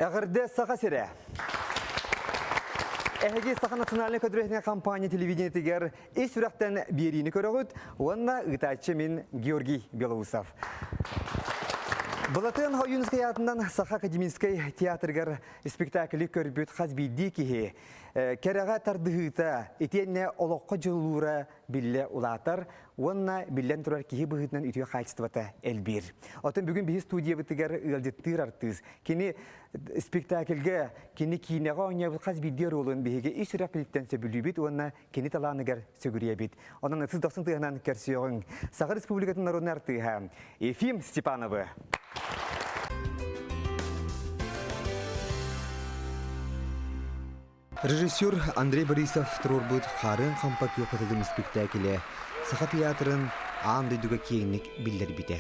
Эҕэрдэ Саха сирэ! Эһиги Саха национальнай көдүрүһүнэ компания телевидениетигэр ис сүрэхтэн биэриини көрөҕүт уонна ыытааччы мин Георгий Белоусов. Былатыан Ойуунускай аатынан Саха академическай театрыгар спектакли көрбүт хас биирдии киһи кэрэҕэ тардыһыыта итиэннэ олоххо дьулуура биллэ улаатар уонна биллэн турар киһи быһыытынан үтүө хаачыстыбата элбиир. Оттон бүгүн биһи студиябытыгар ыалдьыттыыр артыыс. Кини спектакльга, кини киинэҕэ оонньообут хас биирдии оруолун биһиги ис сүрэхпититтэн сөбүлүүбүт уонна кини талааныгар сүгүрүйэбит. Онон ытыс дохсун тыаһынан көрсүөҕүҥ. Саха Республикатын народнай артыыһа Ефим Степановы. Режиссер Андрей Борисов туруорбут «Хаарыан хампа күөх кытылым» испиктээкилэ Саха тыйаатырын аан дойдуга киэҥник биллэрбитэ.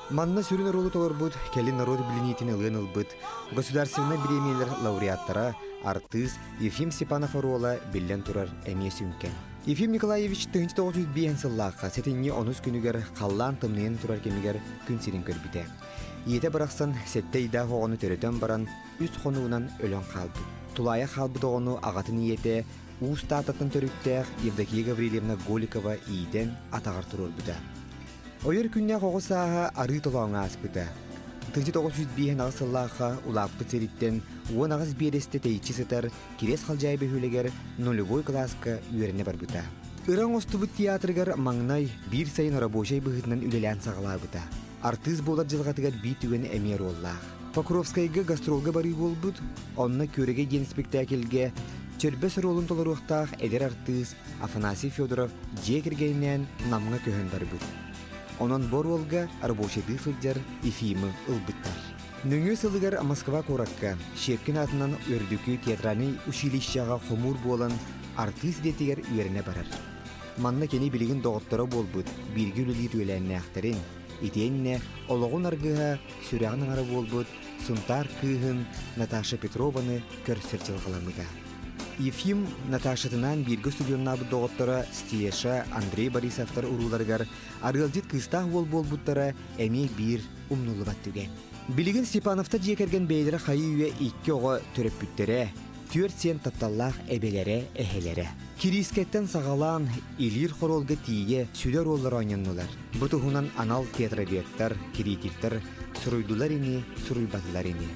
Манна сүрүн оруолу толорбут, кэлин норуот билиниитин ылыан ылбыт государственнай бириэмийэлэр лауреаттара, артыыс Ефим Степанов оруола биллэн турар эмиэ сүҥкэн. Ефим Николаевич 1905 сыллаахха сэтинньи онус күнүгэр халлаан тымныйан турар кэмигэр күн сирин көрбүтэ. Ийэтэ барахсан сэттэ ыйдаах оҕону төрөтөн баран үс хонугунан өлөн хаалбыт. Тулаайах хаалбыт оҕону аҕатын ийэтэ Уус Тааттаттан төрүттээх Евдокия Гаврильевна Голикова иитэн атаҕар туруорбута. Ойор күннээх оҕо сааһа арыы толооҥҥо ааспыта. 1958 сыллаахха улааппыт сириттэн 18 биэрэстэ тэйиччи сытар Кириэс Халдьаайы бөһүөлэгэр нулевой кылааска үөрэнэ барбыта. Ыра оҥостубут театрыгар маҥнай биир сайын рабочай быһыытынан үлэлээн саҕалаабыта. Артыыс буолар дьылҕатыгар биир түгэн эмиэ оруоллаах. Покровскайга гастролга барыы буолбут, онно Күөрэгэй диэн испиктээкилгэ Чөрбөс оруолун толоруохтаах эдэр артыыс Афанасий Федоров дьиэ кэргэнинээн Намҥа көһөн барбыт. Онон бу оруолга рабочайдыы сылдьар Ефимы ылбыттар. Нөҥүө сылыгар Москва куоракка Щепкин аатынан Үрдүкү театральнай училищеҕа хомуур буолан артыыс идэтигэр үөрэнэ барар. Манна кини билигин доҕотторо буолбут бииргэ үлэлиир үөлээннээхтэрин, итиэннэ олоҕун аргыһа сүрэҕин аҥара буолбут Сунтаар кыыһын Наташа Петрованы көрсөр дьылҕаламмыта. Ефим Наташатынаан бииргэ устудьуоннаабыт доҕотторо Стеша, Андрей Борисовтар урууларыгар арыалдьыт кыыстаах уол буолбуттара эмиэ биир умнуллубат түгэн. Билигин Степановтар дьиэ кэргэн бэйэлэрэ хайыы-үйэ икки оҕо төрөппүттэрэ, түөрт сиэн тапталлаах эбэлэрэ, эһэлэрэ. Кириискэттэн саҕалаан Илиир хоруолга тиийэ сүдү оруоллар оонньоннулар. Бу туһунан анал театроведтар, критиктэр суруйдулар ини, суруйбатылар ини.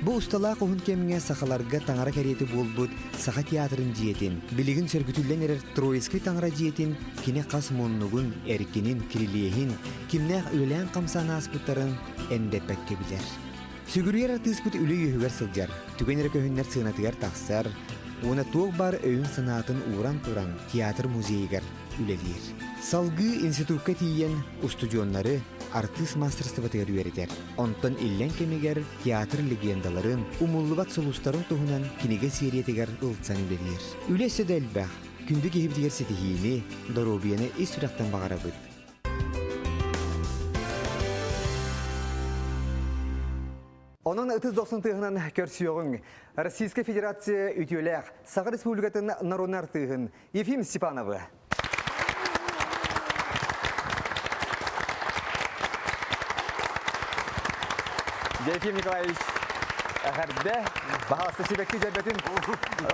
Бу усталаах уһун кэмҥэ сахаларга таҥара кэриэтэ буолбут Саха театрын дьиэтин, билигин сөргүтүллэн эрэр Троицкай таҥара дьиэтин кини хас муннугун, эркинин, кирилиэһин, кимнээх үлэлээн-хамсаан ааспыттарын эндэппэккэ билэр. Сүгүрүйэр артыыспыт үлэ үөһүгэр сылдьар, түгэн эрэ көһүннэр сыанатыгар тахсар уонна туох баар өйүн-санаатын ууран туран театр музейыгар үлэлиир. Салгыы институкка тиийэн устудьуоннары артыыс маастарыстыбатыгар үөрэтэр. Онтон иллэҥ кэмигэр театр легендаларын, умуллубат сулустарын туһунан кинигэ сериятыгар ылсан үлэлиир. Үлэ өссө да элбэх. Күндү киһибитигэр ситиһиини, доруобуйаны ис сүрэхтэн баҕарабыт. Онон ытыс дохсун тыаһынан көрсүөҕүҥ. Российскай Федерация үтүөлээх Саха Республикатын народнай артыыһын Ефим Степановы. Ефим Николаевич, эҕэрдэ. Баһаалыста сибэкки дьэрбэтин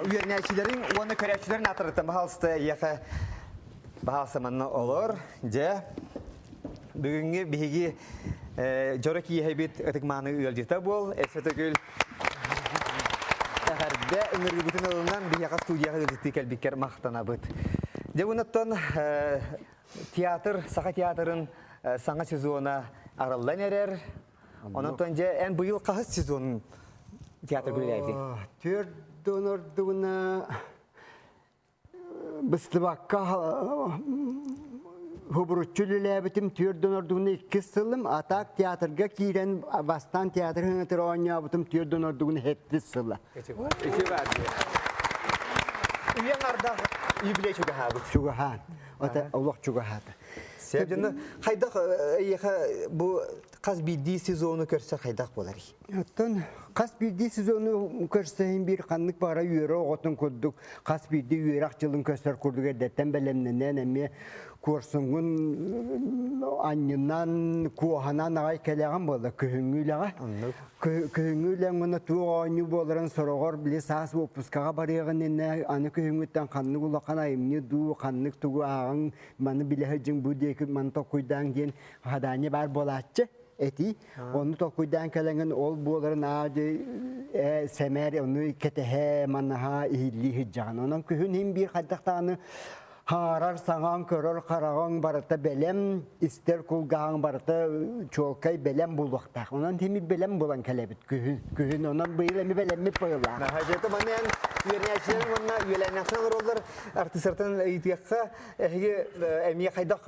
үөрэнээччилэриҥ уонна көрөөччүлэрин ааттарыттан баһаалыста эйиэхэ баһаалыста манна олор. Дьэ, бүгүҥҥү биһиги дьоро киэһэбит ытык-мааны ыалдьыта буол. Өссө төгүл эҕэрдэ ыҥырыыбытын ылынан биһиэхэ студияҕа ыалдьыттыы кэлбиккэр махтанабыт. Дьэ, онтон театр, Саха театрын саҥа сезона арыллан эрэр. Онон дьэ, эн быйыл хаһыс сезон театр үлэлээтиҥ? Түөрт донордугуна быстыбакка хубуруччу үлэлээбитим түөрт донордугуна иккис сылым, а так театрга киирэн бастаан театр хыңытыр оонньообутум түөрт донордугуна сэттис сыла. Ити бар дии. Үйэҥ ардах юбилей чугаһаабыт. Чугаһаан. Ото олох чугаһаата. Сөп дьоно хайдах эйиэхэ бу хас биирдии сезону көрсө хайдах буоларый? Оттон хас биирдии сезону көрсөһүн биир ханнык баҕара үөрэ оҕотун курдук хас биирдии үөрэх дьылын көрсөр курдук эрдэттэн бэлэмнэнэн эмиэ куорсуҥҥун анньынан, куоһанан аҕай кэлэҕин буолла күһүҥҥү үлэҕэ. Күһүҥҥү үлэҥ уонна туох оонньуу буоларын сороҕор били саас уоппускаҕа барыаҕын иннинэ аны күһүҥҥүттэн ханнык улахан айымньы дуу, ханнык тугу ааҕыҥ, маны билэ сылдьыҥ, бу диэки маны толкуйдааҥ диэн хадаанньа баар буолааччы этии. Ону толкуйдаан кэлэҥин ол буоларын аа сэмээр ону кэтэһэ, манаһа, иһиллии сылдьаҕын. Онон күһүн иһин биир хайдах даҕаны Хаарар саҥаҥ, көрөр хараҕыҥ барыта бэлэм, истэр кулгааҕыҥ барыта чуолкай бэлэм буолуохтаах. Онон тимир бэлэм буолан кэлэбит күһүн. Күһүн онон быйыл эми бэлэммит быһыылаах. Наһаа маны эн үөрэнээччилэр уонна үөлээннээхтэр олороллор артыыстартан ыйытыахха эһиги эмиэ хайдах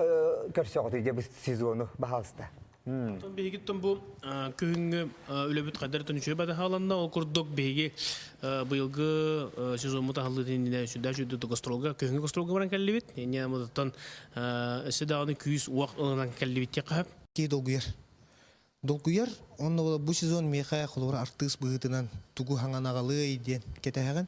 көрсөҕүтүй дьэ бу сезону баһаалыста. Оттон биһигиттэн бу күһүҥҥү үлэбит хайдартан үчүгэй бадаһааланна. Ол курдук биһиги быйылгы сезоммут аһыллыытын иннинэ сүрдээх үчүгэй гастролга, күһүҥҥү гастролга баран кэллибит. Инньэ мутуттан өссө даҕаны күүс-уох ылынан кэллибит диэххэ сөп. Киһи долгуйар. Долгуйар, онно бу сезон миэхэ холобура артыыс быһыытынан тугу хаҥан аҕалыай диэн кэтэһэҕин.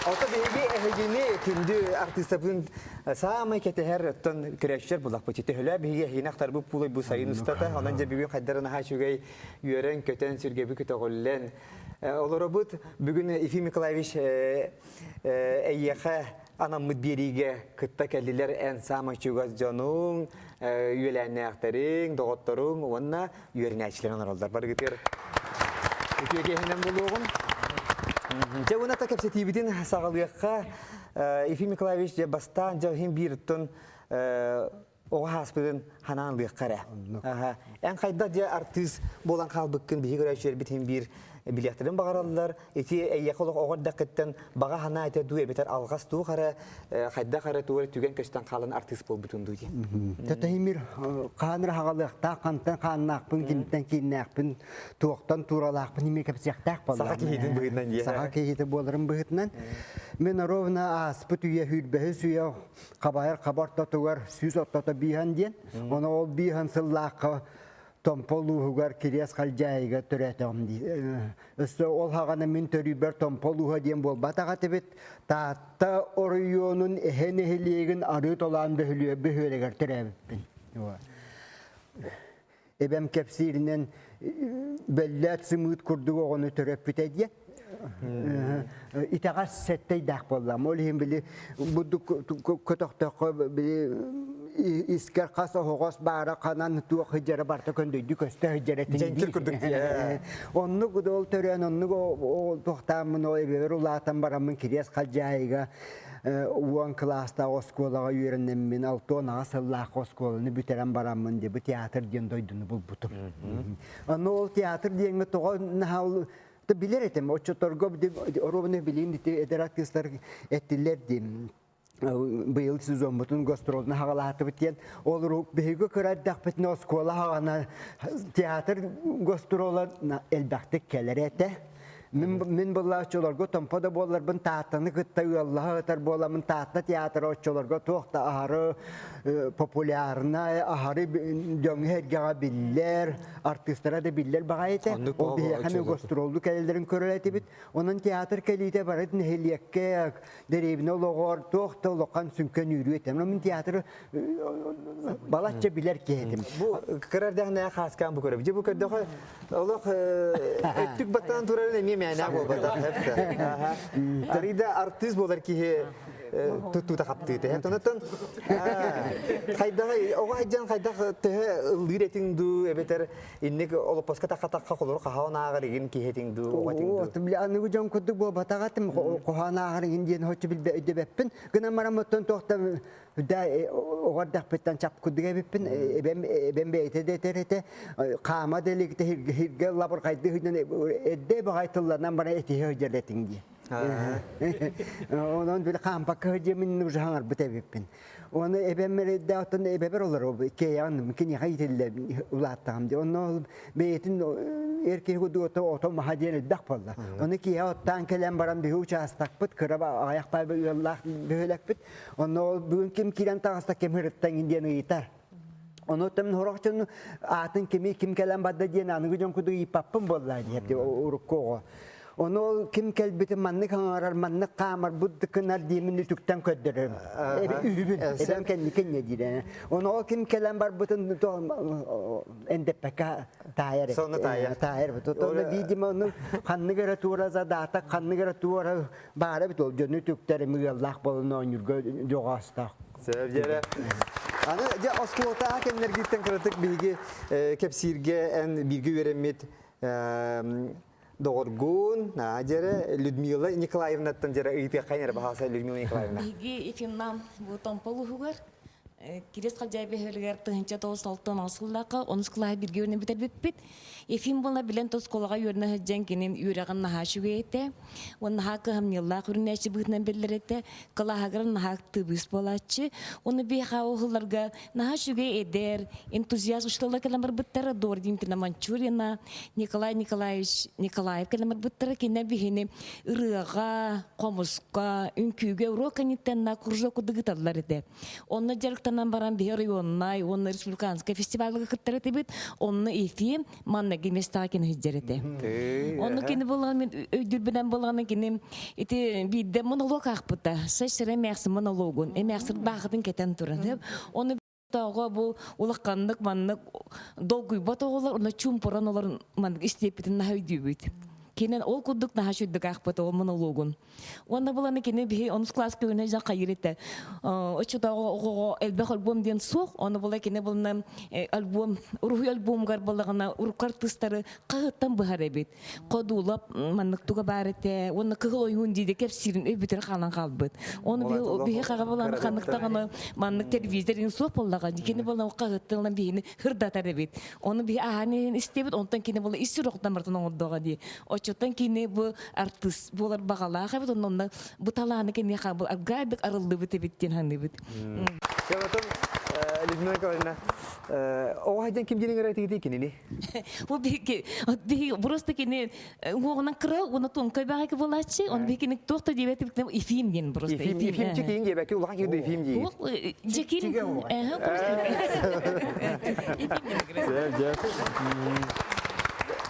Ото биһиги эһигини күндү артыыстарбытын саамай кэтэһэр оттон көрөөччүлэр буллахпыт. Төһөлөө биһиги эһигини ахтарбыт буолай бу сайын устата. Онон дьэ бүгүн хайдары наһаа үчүгэй үөрэн, көтөн, сүргэбит көтөҕүллэн олоробут. Бүгүн Ефим Николаевич эйиэхэ анаммыт биэриигэ кытта кэллилэр эн саамай чугас дьонуҥ, үөлээннээхтэриҥ, доҕотторуҥ уонна үөрэнээччилэр онороллор. Барыгытыгар үтүө киэһэнэн буолуоҕун. Дьэ уонна та кэпсэтиибитин саҕалыахха Ефим Николаевич дьэ бастаан дьэ иһин биир оттон оҕо хааспытын ханаан ылыахха эрэ. Эн хайдах дьэ артыыс буолан хаалбыккын биһиги көрөөччүлэрбит иһин биир билиэхтэрин баҕараллар. Ити эйиэхэ олох оҕо эрдэххиттэн баҕа санаа этэ дуу эбэтэр алҕас туох эрэ хайдах эрэ туох эрэ түгэн көстөн хаалан артыыс буолбутун дуу диэн. Тэтимир хаан эрэ хаҕалыахтаах, хантан хааннаахпын, кимтэн кииннээхпин, туохтан тууралаахпын имэ кэпсиэхтээх буоллаҕым. Саха киһитин быһыытынан диye. Саха киһитэ буоларын быһыытынан. Мен ровно ааспыт үйэ сүүрбэһис үйэ хабайар хаба ортотугар 130 бииһэн диэн. Оны ол бииһэн сыллаахха Томпо улууһугар Кириэс Халдьаайыга төрөөтөҕүм дии. Өссө ол хаҕана мин төрүүбэр Томпо улууһа диэн буолбатах этибит. Таатта оройуонун Эһэ нэһилиэгин Арыы Толоон бөһүөлэгэр төрөөбүппүн. Эбэм кэпсииринэн бөллөөт сымыыт курдук оҕону төрөппүтэ диэн. Итэҕэс сэттэйдээх буоллаҕым. Ол иһин били бурдук көтөхтөххө били искэр хас оһоҕос баара ханан туох сылдьара барыта көндөйдүү көстө сылдьар этин Дьэҥкир курдук дии. Оннук ол төрөөн оннук ол туохтааммын ол эбэбэр улаатан бараммын Кириэс Халдьаайыга уон кылаастаах оскуолаҕа үөрэнэммин 68 сыллаах оскуоланы бүтэрэн бараммын дии бу театр диэн дойдуну булбутум. Ону ол театр диэҥҥэ тоҕо наһаа билэр этим. Оччоторго оруобуна билигин ити эдэр артыыстар эттилэр дии быйыл сезоммутун гастролун хаҕалаатыбыт диэн ол биһиги кыра эрдэхпитинэ оскуола хаҕана театр гастрола элбэхтик кэлэр этэ. Мин, мин буолла оччолорго Томпо да буолларбын Тааттаны кытта ыаллаһа ытар буоламмын Таатта театра оччолорго туох да аһары популярнай, аһары дьоҥҥо-сэргэҕэ биллэр, артыыстара да биллэр баҕайы этэ. Ол биһиэхэ эмиэ гастроллуу кэлэллэрин көрөр этибит. Онон театр кэлиитэ бары нэһилиэккэ, дэриэбинэ олоҕор туох да улахан сүҥкэн үүрүү этэ. Мин театры балачча билэр киһи этим. Бу кыра эрдэҕинэ хааскаан бу көрөбүт. Дьэ бу көрдөхө олох өттүк баттаан турарын эмиэ мээнэ буолбатах. Арыйда артыыс буолар киһи туттуута хаптыыта. Онтон хайдах оҕо айдьан хайдах төһө ыллыыр этиҥ дуу эбэтэр инник олоппоско тахха-тахха холору хаһаон ааҕар игин киһи этиҥ дуу оҕо этиҥ дуу. Били аныгы дьон курдук буолбатах этим хоһоон ааҕар игин диэн хоччу билбэ өйдөбөппүн. Гынан баран оттон туохта да оҕо эрдэхпиттэн чап курдук эбиппин эбэм эбэм бэйэтэ да этэр этэ хаама да иликтэ хиргэ лабырҕайды сылдьан эрдэ баҕай тылланан баран этиһэ сылдьар этиҥ дии. Онон били хаампакка сылдьаммын уже хаҥарбыт эбиппин. Оны эбэм эрэйдээхтэн эбэбэр олорор киэйэҕин киниэхэ иитиллэ улааттаҕым дии. Онно бэйэтин эр киһи кудуота ото маһа диэн элбэх буолла. Ону киэһэ оттаан кэлэн баран биһи учаастакпыт кыра аҕыйах пай ыаллаах бөһүөлэкпит. Онно ол бүгүн ким киирэн таҕыста ким ырыттан диэн ыйытар. Ону оттон сорох дьон аатын кими ким кэлэн барда диэн аныгы дьон курдук ыйыппаппын буолла диэбит урукку оҕо. Ону ол ким кэлбитин маннык хаҥарар, маннык хаамар, буддыкынар диэмин үтүктэн көрдөрөрүм. Үһүбүн, эбэм кэнники инньэ диирэ. Ону ол ким кэлэн барбытын эндэппэккэ таайар Сонно таайар. Таайар. Онно видимо, ону ханнык эрэ туора задата, ханнык эрэ туора баара бит ол дьону үтүктэр ыаллаах болон оонньуурга дьоҕоостоох. Сөп дьэрэ. Аны дьэ оскуолатааҕы кэмнэргиттэн кыратык биһиги кэпсииргэ эн бииргэ үөрэммит доҕоргун дьэрэ Людмила Николаевнаттан дьэрэ ыйытыаххайын эрэ баһаалса Людмила Николаевна. Биһиги Ефимнам бу Томпол уһугар Кириэс Халдьаай бөһүөлэгэр 1969 сыллаахха онус кылааһы бииргэ үөрэнэ бүтэрбиппит. Ефим буолла билэн оскуолаҕа үөрэнэ сылдьан кинин үөрэҕин наһаа үчүгэй этэ. Уонна наһаа кыһамньылаах үрүнээччи быһыытынан биллэр этэ. Кылааһыгар наһаа актыбыыс буолааччы. Уонна биһиэхэ уһулларга наһаа үчүгэй эдэр, энтузиаст учууталлар кэлэн барбыттара. Дора Дмитриевна Манчурина, Николай Николаевич Николаев кэлэн барбыттара. Кинилэр биһини ырыаҕа, хомуска, үҥкүүгэ уруок кэнниттэн на кружок курдук ыыталлар этэ. Онно дьарыктанан баран биһи районнай уонна республиканскай фестивалга кыттар этибит. Онно Ефим манныгы местаҕа кини сылдьар этэ. Онно кини булан мин өйдүүрбүнэн булан кини ити биирдэ монолог аахпыта. Сэсэрэ эмээхсин монологун, эмээхсин баахытын кэтэн туран. Ону тоҕо бу улаханнык маннык долгуйбат оҕолор онно чуумпуран олорон маннык истиэппитин наһаа өйдүүбүт. Кинен ол курдук наһаа үчүгдүк аахпыт ол монологун. Уонна буланы кини биһи онус класс көөнө дьан хайыр этэ. Оччотооҕу оҕоҕо элбэх альбом диэн суох. Ону була кини булна альбом уруһуй альбомугар балаҕана урукку артыыстары хаһыттан быһар эбит. Ходуулап маннык туга баар этэ. Уонна кыһыл ойуун дииде кэпсиирин өйбүтэр хаалан хаалбыт. Ону биһи хаҕа булан ханныктаҕына маннык телевизор суох буоллаҕа. Кини була хаһыттан ылан биһини хырдатар эбит. Ону биһи аһаан иһин истибит, онтон кини була ис сүрэхтэн барытын оҥордоҕо дии. Оччоттон кини бу артыыс буолар баҕалаах эбит, онно бу талааны киниэхэ бу аргайдык арыллыбыт эбит диэн саныыбыт. Потом Людмила Николаевна, оҕо хайдан ким диэн ыҥырар кинини? Бу биһиги просто кини уоҕунан кыра уонна тонкай баҕайы буолааччы, он биһикини туох да диэбэт Ефим диэн просто. Ефим, Ефим чекин диэбэкки улахан киһи Ефим диир. Жекин, просто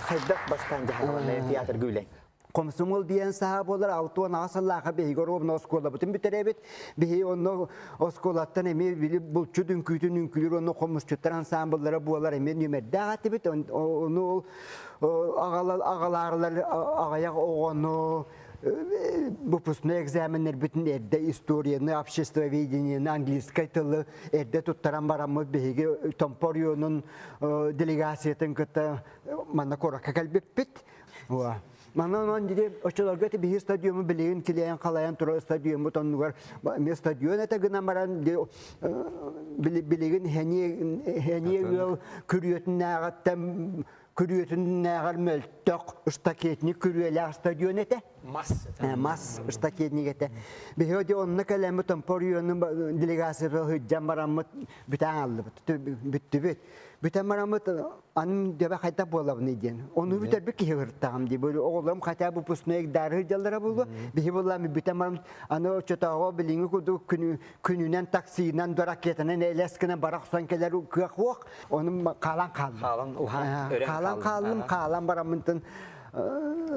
Хайдах бастаан дьаһалланна театрга үлэҥ? Комсомол диэн саха буолар 68 сыллааха биһиги оруобуна оскуолабытын бүтэрэбит. Биһи онно оскуолаттан эмиэ били булчут үҥкүүтүн үҥкүүлүүр онно хомусчуттар ансаамбыллара буолар эмиэ нүмэрдээх этибит. Ону ол аҕалаарылар аҕыйах оҕону выпускной экзаменнэрбитин эрдэ историяны, обществоведениены, английскай тылы эрдэ туттаран бараммыт биһиги Томпо оройуонун делегациятын кытта манна куоракка кэлбиппит. Манна онон дири оччолорго ити биһи стадиому билигин килэйэн халайан турар стадиоммут оннугар эмиэ стадион этэ гынан баран билигин хэниэ ыал күрүөтүнээҕиттэн күрүөтүнээҕэр мөлтөх штакетник күрүөлээх стадион этэ. Мас. Мас штакетник этэ. Биһиги онно кэлэммит Томпо оройуонун делегацията сылдьан бараммыт бүтэн аллыбыт, бүттүбүт. Бүтэн бараммыт аны дөбө хайдах буолабыный диэн. Ону бүтэрбит киһи ыртаҕым дии. Оҕолорум хотя бы выпускной дары сылдьаллара буолуо. Биһи буоллаам бүтэн барам аны оччотооҕу билиҥҥи курдук күнүнэн таксинан ракетанан элэс гынан бара охсон кэлэр кыах суох. Ону хаалан хааллым. Хаалан уһаан өрөн Хаалан хааллым, хаалан бараммынтын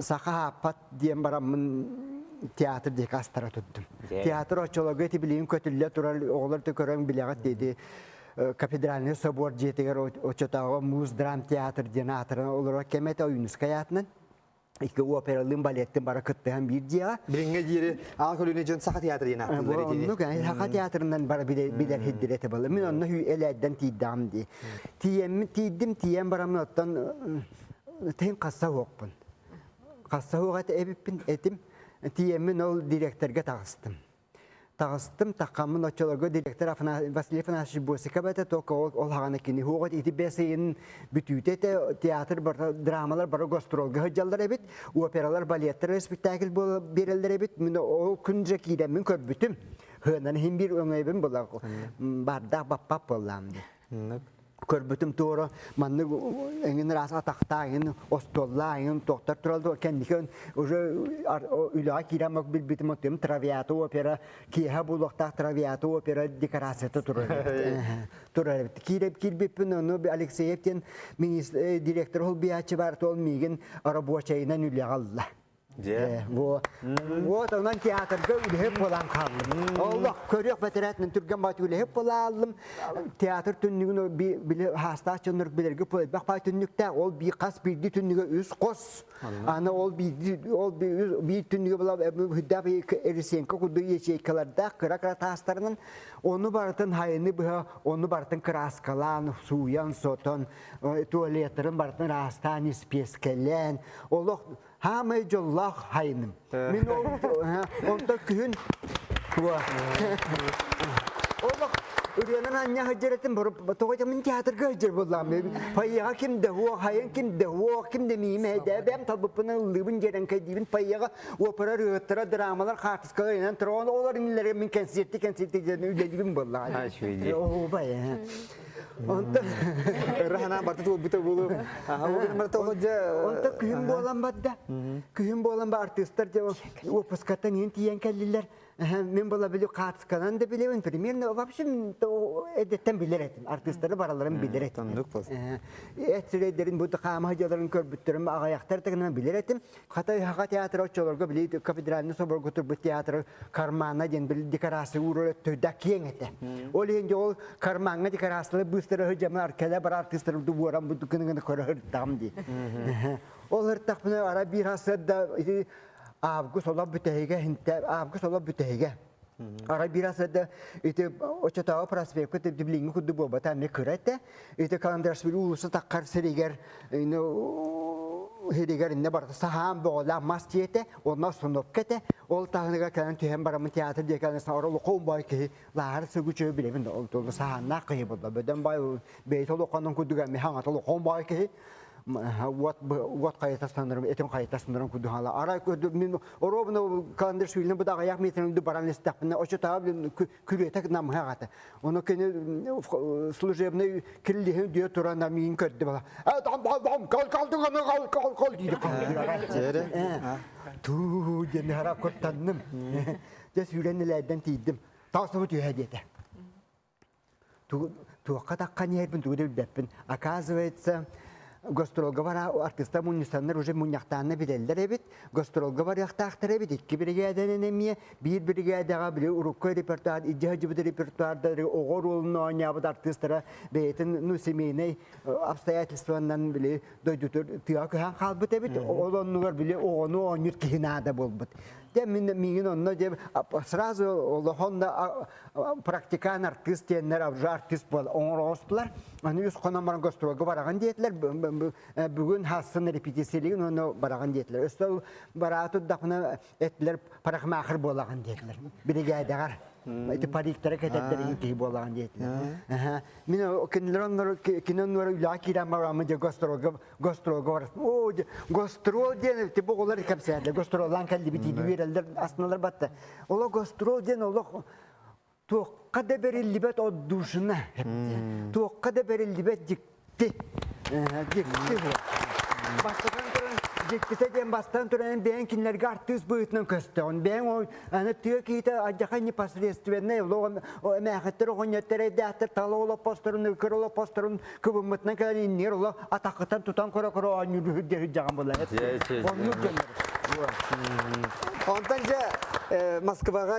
саха хааппат диэн бараммын театр диэки астара турдум. Театр оччолорго ити билигин көтүллэ турар оҕолор да көрөн билэҕит диэди кафедральный собор дьиэтигэр оччотооҕу муус драм театр диэн аатыран олорор кэм этэ Ойуунускай аатынан икки опералыын балеттын бара кыттыһан биир дьиэҕэ. Билиҥҥэ диэри аҕа көлүөнэ дьон Саха театр диэн ааттыыллар итини. Оннук Саха театрынан бара билэр хиддир этэ буолла. Мин онно элээдден тиийдэҕим дии. Тиийэммин тиийдим, тиийэн бараммын оттон тыһын хасса уохпун. Хасса уох эбиппин этим. Тиийэммин ол директорга таҕыстым. Таҕыстым, таххаммын оччолорго директор Василий Афанасьевич Босиков этэ, только ол ол хаҕана кини хуоҕат ити бэс ыйын бүтүүтэ этэ, театр барыта, драмалар бары гастролга сылдьаллар эбит, опералар, балеттар спектакль буола биэрэллэр эбит. Мин ол күн дьэ киирэммин көрбүтүм. Хыанан иһин биир өҥөйбүн була бардаах баппап буоллаам дии. Көрбүтүм туора маннык эҥин ыраас атахтаах эҥин остуоллаах эҥин туохтар тураллар кэнники уже үлэҕэ киирэн билбитим оттуйум травиата опера киэһэ буолуохтаах травиата опера декорацията турар турар эбит кииреп киирбиппин ону Алексеев диэн директор холбуйааччы бар ол миигин рабочайынан үлэҕэ ылла. Дьэ. Во. Вот онон театрга үлэһит буолан хааллым. Олох көрүөх бэтэрээтинэн түргэн баҕайы үлэһит буолааллым. Театр түннүгүн били хаастаах дьоннор билэргэ элбэх баай түннүктээх. Ол би хас биирдии түннүгэ үс хос. Аны ол биирдии ол биир түннүгэ була үрдээх Ересенко курдук ячейкалардаах кыра-кыра таастарынан ону барытын хайыны быһа ону барытын кырааскалаан, сууйан, сотон, туалеттарын барытын ыраастаан, испиэскэлээн, олох хаамай дьоллоох хайыным. Мин ол онтон күһүн олох ырыанан анньа сылдьар этим тоҕо мин театрга сылдьар буоллаам фойеҕа ким да суох хайын ким да суох ким да миимэ бэйэм талбыппын ыллыыбын дьэрэҥкэйдиибин фойеҕа опера ырыаһыттара драмалар хаартыскалар инэн туран олор иннилэрэ мин кэнсиэрти кэнсиэрти диэн үлэлиибин буоллаҕа оһуобай Онтон ыра санаа барыта туолбута буолуо. Онтон күһүн буолан барда. Күһүн буолан ба артыыстар дьэ уоппускаттан иһин тиийэн кэллилэр. Мин була били хаартысканан да билэбин, примерно вообще эдеттен билэр этим. Артыыстары бараларын билэр этим. Эт сирэйдэрин бу хаама дьаларын көрбүттэрим аҕайахтар тагынан билэр этим. Хата Хаха театра оччолорго били кафедральный соборго турбут театр кармана диэн били декорация уурар өттөйдө киэҥ этэ. Ол иһин ол кармаҥҥа декорациялар быыстара сылдьамын кэлэ бар артыыстары уоран бу гына көрө сырыттаҕым дии. Ол ыртахпына ара биир сарсыарда ити август олох бүтэһигэ хинтэ август олох бүтэһигэ Арай биир сарсыарда ити оччотооҕу проспекка билиҥҥи курдук буолбата эмиэ кыра этэ. Ити Каландрашвили уулусса таххар сиригэр сиригэр иннэ барыта саһаан бөҕөлөөх мас дьиэтэ, онно остановка этэ. Ол таһыныгар кэлэн түһэн бараммын театр диэки олоххо баай киһи лааһар сыгычы билэбин ол саһааннаах киһи буолла. Бөдөм баай бэйэтэ олоххонон курдук эмиэ хаҥата олоххон баай киһи уот уот хайата санарым этим хайата санарым курдук хаала арай мин оруобуна Каландрашвилини бу аҕыйах метрин баран истэхпинэ оччотооҕу күрүөтэ намыһах ата ону кини служебный кирилиһин дүйэ туран миин көрдө бала дам дам дам кал кал кал кал кал диди туу диэн хара куттанным дьэ сүүрэн илээддэн тиийдим таасыбыт үһэ диэтэ туохха таххан иһэрбин тугу да билбэппин. Оказывается, гастролга бара артыыстар мунньустаннар уже мунньахтаанна билэллэр эбит. Гастролга барыахтаахтар эбит. Икки биригээдэнэн эмиэ биир биригээдэҕэ били урукку репертуар, илдьэ сылдьыбыт репертуардары оҕо оруолун оонньообут артыыстара бэйэтин ну семейнай обстоятельстванан били дойдутугар тыаҕа көһөн хаалбыт эбит. Ол оннугар били оҕону оонньуур киһи наада буолбут. Дьэ мин миигин онно дьэ сразу олохон да практикан артыыс диэннэр уже артыыс буол оҥороостулар. Аны үс хонон баран гастролга бараҕын диэтилэр. Бүгүн хассын репетициялигин уонна бараҕын диэтилэр. Өссө бараа турдахпына эттилэр парикмахер буолаҕын диэтилэр. Биригээдэҕэр. Ити париктара кэтэрдэр киһи буолаҕын диэтилэр. Мин кинилэр оннор кини оннор үлэҕэ киирэн бараммын дьэ гастролга гастролга барасым. Оо, гастрол диэн типа оҕолор кэпсээтилэр. Гастроллаан кэллибит диир үөрэллэр, астыналар батта. Олох гастрол диэн олох туохха да бэриллибэт отдушина. Туохха да бэриллибэт дьикти. Дьикти. Бастатан туран дьиктитэ диэн бастан туран бэйэҥ кинилэргэ артыыс быһыытынан көстөҕүн. Бэйэҥ ол аны тыа киһитэ алдьархай непосредственнай олох эмээхиттэр оҕонньоттор эйдээхтэр тала олоппосторун кыр олоппосторун кыбыммытынан кэлэн иннигэр олох атаххытан тутан көрө-көрө оонньуур үрдэ була оннук дьоннор Онтон дьэ Москваҕа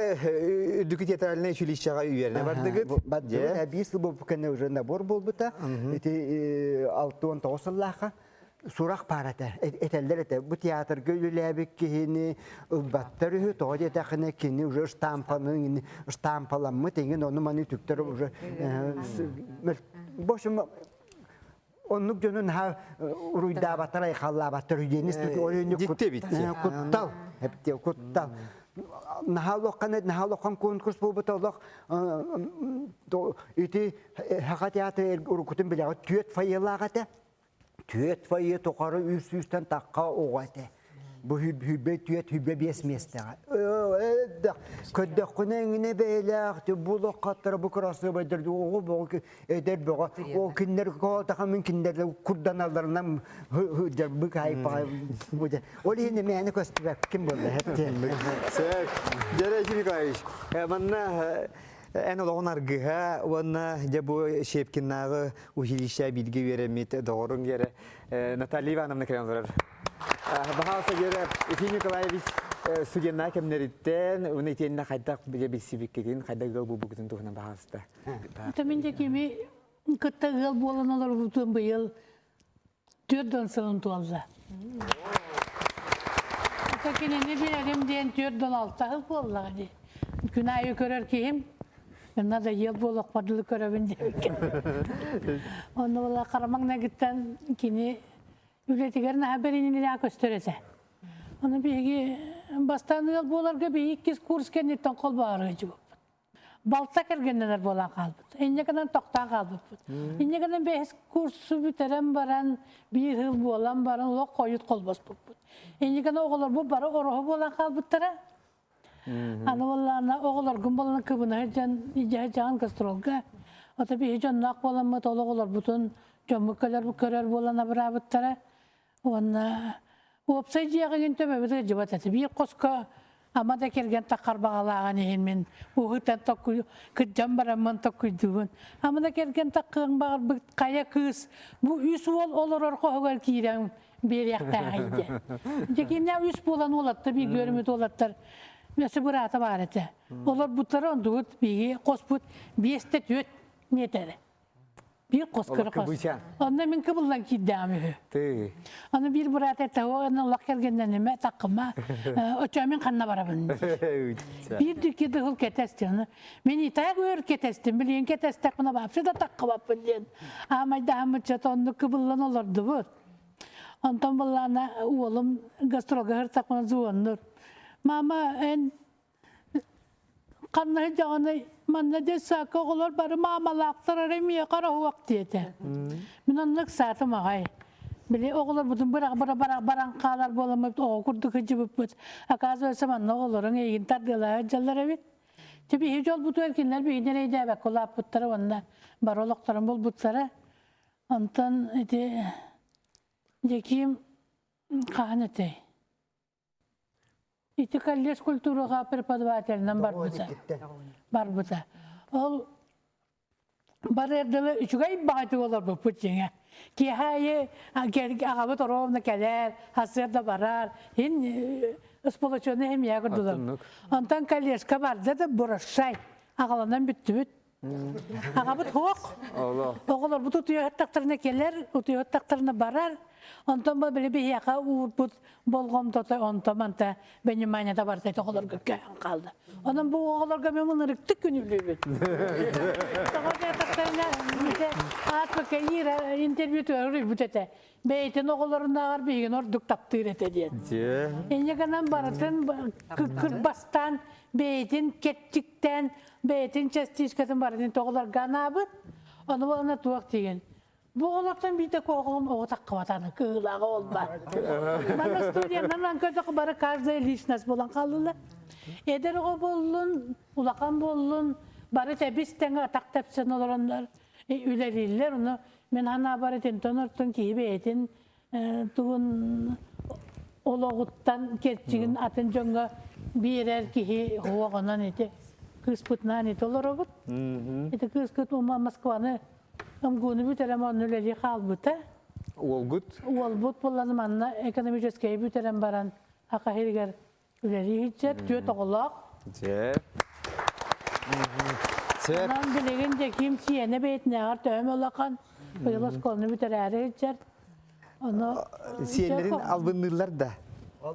үрдүкү театральнай училищеҕа үөрэнэ бардыгыт. Бардыбыт. Биир сыл буолбут кэннэ уже набор буолбута. Ити 69 сыллаахха сурах баар этэ, этэллэр этэ. Бу театрга үлэлээбит киһини ылбаттар үһү, тоҕо диэтэххинэ кини уже штампаны штампаламмыт иҥин ону-маны үтүктэр уже в общем оннук дьону наһаа уруйдаабаттар, айхаллаабаттар үдиэнис Дьикти эбит. Куттал, куттал. Наһаа улахан наһаа улахан конкурс буолбута олох ити Саха театр уруккутун билэҕит түөрт фойелаах этэ. Түөрт фойе тухары үс сүүстэн тахха оҕо этэ. Бу хүббэ түөрт хүббэ биэс миэстэҕэ. Көрдөххүнэ эҥинэ бэйэлээх бу олоххоттара бу кырасыабайдар оҕо бөҕө эдэр бөҕө ол кинилэр коотаха мин кинилэр курданалларынан дьарбык айпаҕай ол иһин мээнэ көстүбэккин буолла Сөп. Дьэрэ Николаевич, манна эн олоҕун аргыһа уонна дьэ бу Щепкиннааҕы училище бииргэ үөрэммит доҕоруҥ дьэрэ Наталья Ивановна кэлэн олорор. Баһаалса дьэрэ Ефим Николаевич студеннаа кэмнэриттэн уна итиэннэ хайдах билсибиккитин, хайдах ыал буолбуккутун туһунан баһаалыста. Это мин дьэкими кытта ыал буолан олорбутум быйыл 40 сылын туолла. Ата кинини билэрим диэн 46 сыл буоллаҕа дии. Күн аайы көрөр киһим Надо ел буолуохпар дылы көрөбүн диэбиккин. Онно була харамаҥнайгыттан кини үлэтигэр наһаа бэриниилээх көстөр этэ. Ону биһиги бастаан ыал буоларга биһиги иккис курс кэнниттэн холбоору сылдьыбыппыт. Балта кэргэннэнэр буолан хаалбыт. Инньэ гынан тохтоон хаалбыппыт. Инньэ гынан бэһис курсу бүтэрэн баран, биир сыл буолан баран олох хойут холбоспуппут. Инньэ гынан оҕолорбут бары ороһу буолан хаалбыттара. Аны буоллаҕына оҕолоргун буолан кыбына сылдьан илдьэ сылдьаҕын гастролга. Ото биһи дьонноох буоламмыт ол оҕолорбутун дьоммут көрөр, көрөр буолан абыраабыттара. Уонна уопсай дьиэҕигин төбөбүт ыалдьыбат этэ. Биир хоско ама да кэргэн таххар баҕалааҕын иһин мин уһутан токкуй кырдьан бараммын токкуйдуубун. Ама да кэргэн таххыаҥ баҕарбыт хайа кыыс бу үс уол олорор хоһугар киирэн биэриэхтээҕий диэн. Дьэ кимнээх үс буолан уолаттар бииргэ өрүмүт уолаттар өссө быраата баар этэ. Олорбуттара ондубут биһиги хоспут биэстэ түөрт миэтэрэ. Биир хос кыра хос. Онно мин кыбыллан киирдэҕим үһү. Аны биир быраат этэ, о, олох кэргэннэнимэ, таккыма, оччо мин ханна барабын. Биир дүкки дыһыл кэтэстин. Мин итак өр кэтэстим, билигин кэтэстэхпинэ вообще да таккыбаппын диэн. Аамайдаһаммытча оннук кыбыллан олордубут. Онтон былаана уолум гастролга сыртахпына звоннур. Мама, эн ханна сылдьаҕыный? Манна детсадка оҕолор бары маамалаахтар эрэ миэхэ ороһуох диэтэ. Мин оннук саатым аҕай. Били оҕолорбутун бырах бара барах баран хаалар буоламмыт оҕо курдук сылдьыбыппыт. Оказывается, манна оҕолоруҥ эйигин тардыалаһа сылдьаллар эбит. Дьэ биһи дьолбутугар кинилэр биһигини эрэйдээбэккэ улааппыттара уонна бары олохторун булбуттара. Онтон ити Дьэкиим хаһан этэй? Ити колледж культураҕа преподавателинэн барбыта. Барбыта. Ол барыар дылы үчүгэй баҕайытык олорбуппут дьиҥэ. Киэһэ аайы аҕабыт оруобуна кэлэр, сарсыарда барар, иһин сполоченный семья курдулар. Онтон колледжка барда да брошай аҕаланан бүттүбүт. Аҕабыт суох. Оҕолорбут утуйа кэлэр, утуйа барар. Онтон бу били биһиэхэ уурбут болҕомтото онто манта вниманиета барыта оҕолорго көһөн хаалла. Онон бу оҕолорго мен ынырыктык күнүүлүүбүт. Тоҕо диэтэхтэринэ АПК интервью туруйбут этэ. Бэйэтин оҕолорунааҕар биһигин ордук таптыыр этэ диэн. Инньэ гынан барытын кырбастаан бэйэтин кэрчиктээн бэйэтин частичкатын барытын тоҕолорго анаабыт. Ону уонна туох диигин? Бу оҕолортон биирдэ куһаҕан оҕо таххыбатаны кыылааҕа ол баар. Манна студиянан көрдөххө бары каждая личность буолан хааллылар. Эдэр оҕо буоллун, улахан буоллун, бары тэбис тэҥэ атах тэпсэн олороннор үлэлииллэр. Ону мин санаабар итинтэн ортон киһи бэйэтин тугун олоҕуттан кэрчигин атын дьоҥҥо биэрэр киһи уоҕунан ити кыыспытынаан ити олоробут. Ити кыыскыт ума Москваны МГУну бүтэрэн онно үлэлии хаалбыта. Уолгут? Уолбут буолан манна экономическай бүтэрэн баран Саха сиригэр үлэлии сылдьар, түөрт оҕолоох. Дьэ. Сөп. Онон билигин Дьэкиим сиэнэ бэйэтинээҕэр төһөм улахан, быйыл оскуоланы бүтэрээри сылдьар. Ону Сиэннэрин албынныыллар да?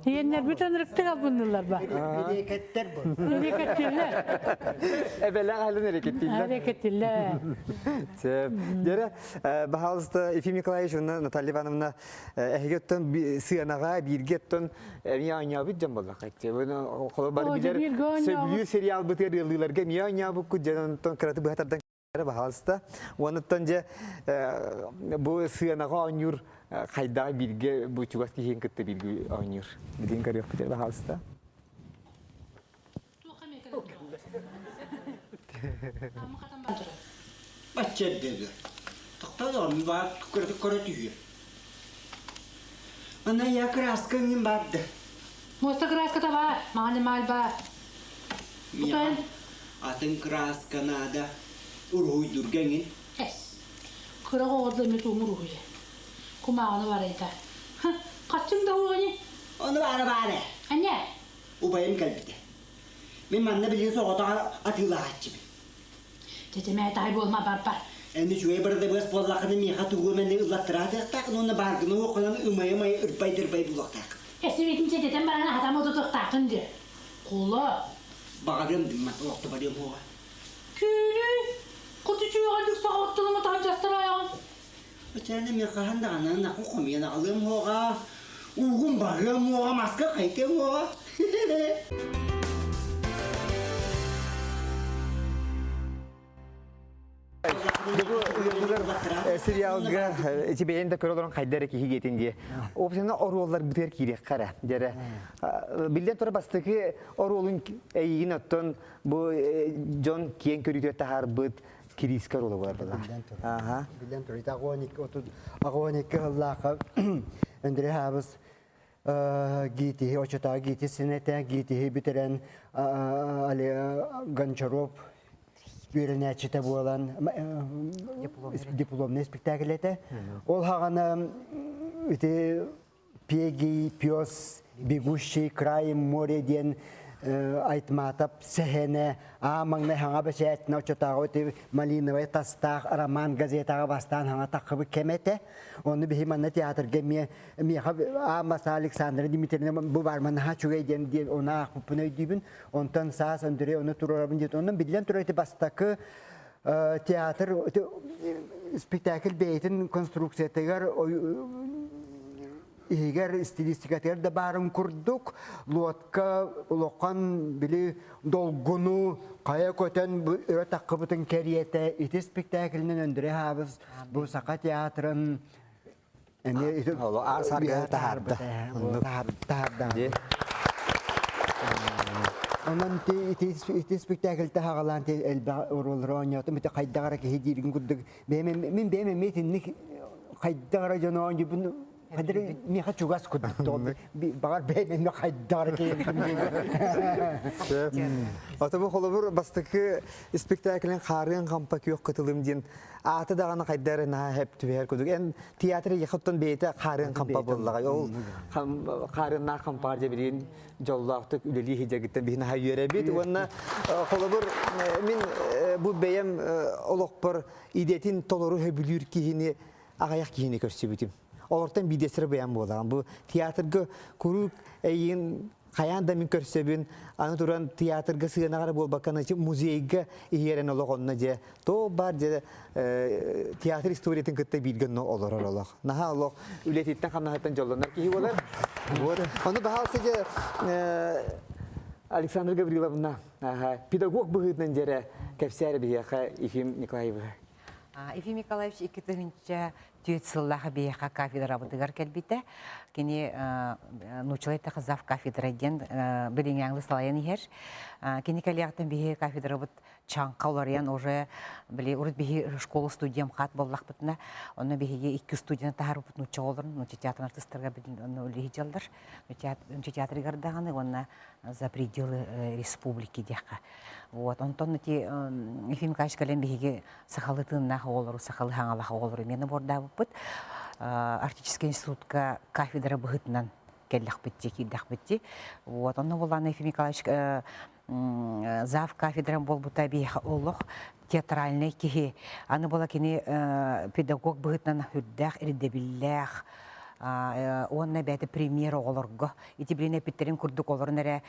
Сиэннэрбит ынырыктык албынныыллар ба. Эриэкэттэр бу. Эриэкэттиллэр. Эбэлээх аһылын эриэкэттиллэр. Эриэкэттиллэр. Сөп. Дьэрэ, баһаалыста Ефим Николаевич уонна Наталья Ивановна эһиги оттон сыанаҕа бииргэ оттон эмиэ оонньообут дьон буоллахха. Холобур бары билэр сөбүлүүр сериалбытыгар ыаллыыларга эмиэ оонньообуккут дьон онтон кыраты быһа тардан баһаалыста. Уонуттан дьэ бу сыанаҕа оонньуур хайдаҕа бииргэ бу чугас киһиин кытта бииргэ оонньуур. Билигин көрүөхпүт баһаалыста. Бачча эрдэ Тохтоо баар көрө түһүө. Ана я краска иҥин барды. Муоста краската баар, маҕан мааль баар. Миэхэ атын краска наада. Уруһуйдурга иҥин. Эс. Кыра оҕордо эмит уҥур уһуйа. Кумааҕыны барайда. Хаччыҥ да уоҕуни. Ону баара баара. Анне. Убайым кэлбитэ. Мин манна билигин соҕотох атыылаһааччыбын. Тэтимээ таай буолма барбар. Эн үчүгэй бырдабыас буоллаххына миэхэ тугу эмэни ыллаттараатыахтааххын уонна бааргына уоххунан ымайа-ымайа ырбай-дырбай булуохтааххын. Эсибитин чэтэтэн баран аһатам отутуохтааххын диэ. Кула. Баҕарыам дыммат олохто барыам уоҕа. Күүрүй, кутучуйҕардык соҕоттулума таһырдьастар айаҕын. Өтөөнө мен хаһан даҕаны ынахын хомуйан аҕалыам уоҕа, уугун барыам уоҕа, маска хайтыам уоҕа. Сериалга ити бэйэн да көрө олорон хайда эрэ киһи диэтин дии. Опсина оруоллар бытыар киириэххэ эрэ. Дьэрэ. Биллэн турар бастакы оруолун эйигин оттон бу дьон киэҥ көрүүтүгэр таһаарбыт кириискэ оруола буолар была. Биллэн турар. Биллэн турар. Ити 12 сыллаахха Андрей Хабыс ГИТИһи, очотоҕу ГИТИС синэтэ, ГИТИһи бүтэрэн Гончаров үөрэнээччитэ буолан дипломный спектакль этэ. Ол хаҕана ити Пегий пес, бегущий краем море диэн Айтматов сэһэнэ аа маҥнай хаҥа бэчээтинэ оччотооҕу ити малиновай тастаах роман газетаҕа бастаан хаҥа таххыбыт кэмэ этэ. Ону биһи манна театрга эмиэ миэхэ аан бастаан Александра Дмитриевна бу бар наһаа үчүгэй диэн диэн ону аахпыппын өйдүүбүн. Онтон саас Андрей ону туруорабын диэн онон биллэн турар ити бастакы театр спектакль бэйэтин конструкциятыгар иһигэр стилистикатыгар да баарын курдук лодка улахан били долгуну хайа көтөн өрө таххыбытын кэриэтэ ити спектаклинен Өндөрө Хаабыс бу Саха театрын эмиэ аар саргы таһаарда таһаарда Онон ити спектакльте хаҕалаан элбэх оруоллары оонньоотум ити хайдах эрэ киһи диирин курдук бэйэм мин бэйэм эмиэ итинник хайдах эрэ дьону оонньуубун хайдах миэхэ чугас курдук баҕар бэйэм эмиэ хайдах эрэ киһи Ото бу холобур бастакы спектаклин Хаарыан хампа күөх кытылым диэн ааты даҕаны хайда эрэ наһаа хэп түбэһэр курдук. Эн театр ехоттон бэйэтэ хаарыан хампа буоллаҕай. Ол хаарыаннаах хампаар дьэ билигин дьоллоохтук үлэлии сылдьаргыттан биһи наһаа үөрэбит. Уонна холобур мин бу бэйэм олохпор идэтин толору сөбүлүүр киһини аҕыйах киһини көрсүбүтүм. Олортон биирдэстэрэ бэйэм буолаҕын. Бу театрга куруук эйигин хайаан да мин көрсөбүн, аны туран театрга сыанаҕа эрэ буолбакка, музейга иһиэрэн олох онно дьэ, то бар дьэ театр историятын кытта бииргэ онно олорор олох. Наһаа олох үлэтиттэн хамнаһыттан дьоллонор киһи буолар. Вот. Ону баһаалса дьэ Александра Гавриловна педагог быһыытынан дьэрэ кэпсээр биһиэхэ Ефим Николаевич. Ефим Николаевич 2004 сыллаах биһиэхэ кафедрабытыгар кэлбитэ. Кини нууччалыы эттэххэ зав кафедра диэн билиҥҥи салайан иһэр. Кини кэлиэҕиттэн биһи кафедрабыт чаҥха уларыйан уже били урут биһи школа студиям хат буоллахпытына онно биһиги икки студияны таһаарбыт нуучча оҕолорун нуучча театрын артыыстарыгар онно үлэлии дьаллар нуучча театрыгар даҕаны уонна за пределы республики диэххэ. Вот, онтон ити Ефим Николаевич кэлэн биһиги сахалыы тыыннаах оҕолору, сахалыы хаҥалаах оҕолору эмиэ набордаабыппыт. Арктическай институтка кафедра быһыытынан кэллэхпит дии, киирдэхпит дии. Вот, онно буоллаҕына Ефим Николаевич зав кафедрам буолбута биһиэхэ олох театральнай киһи. Аны буола кини педагог быһыытынан үрдээх ирдэбиллээх уонна бэйэтэ премьер оҕолорго ити билин эппиттэрин курдук олорон эрэ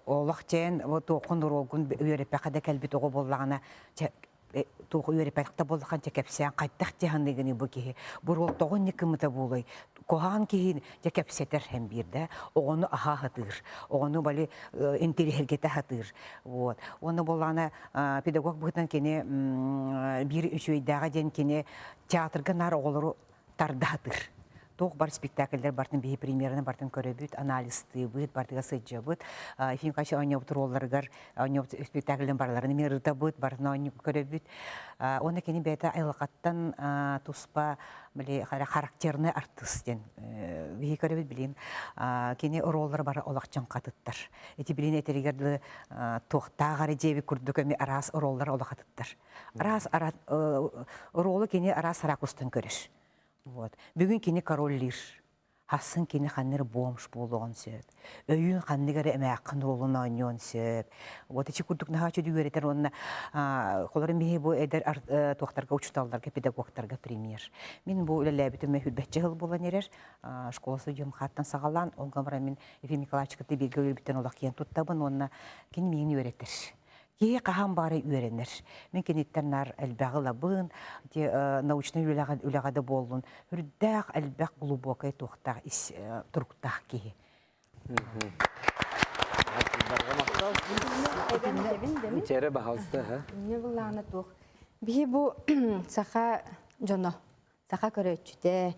олох чээн туоххун уруогун үөрэппэххэ да кэлбит оҕо буоллаҕына туох үөрэппэтэх да буоллахан чэ кэпсээн хайдах дьаһаныгыный бу киһи бу тоҕо инник гыммыта буолуой куһаҕан киһи дьэ кэпсэтэр һэн биир да оҕону аһаа сатыыр оҕону бали интириэһиргэтэ сатыыр вот уонна буоллаҕына педагог быһыытынан кини биир үчүгэйдээҕэ диэн кини театрга наар оҕолору тарда сатыыр. Туох бар спектакльдэр бартын биһи премьераны бартын көрөбүт, анализтыыбыт, бартыга сылдьабыт. Ефим Николаевич оонньообут ролларыгар оонньообут спектакльдын барыларын эмиэ ырытабыт, барытын оонньуу көрөбүт. Уонна кини бэйэтэ айылҕаттан туспа били характерный артыыс диэн биһи көрөбүт билин. Кини роллара бары олох чаҥхатыттар. Ити билин этэригэр дылы туохтаах эрэ диэбит курдук эми араас роллар олох атыттар. Араас оруолу кини араас ракурстан көрөр. Вот. Бүгүн кини король лир. Хассын кини ханна эрэ бомж буолуоҕун сөп. Өйүүн ханнык эрэ эмээххин уолун оонньуон сөп. Вот ити курдук наһаа үчүгэй үөрэтэр уонна холору миһи бу эдэр туохтарга учууталларга, педагогтарга пример. Мин бу үлэлээбитим хүрбэччэ сыл буолан эрэр. Школа судьям хааттан саҕалаан, ол гамара мин Ефим Николаевич кытта бииргэ үлэлбиттэн олох киэн туттабын уонна кини миигин үөрэтэр. Киһи хаһан баары үөрэнэр. Мин киниттэн наар элбэҕи ылабын, ити научнай үлэҕэ, үлэҕэ да буоллун, үрдээх элбэх глубокай туохтаах ис туруктаах киһи. Чэрэ баһалста. Инне былаана туох. Биһи бу саха дьоно саха көрөөччүтэ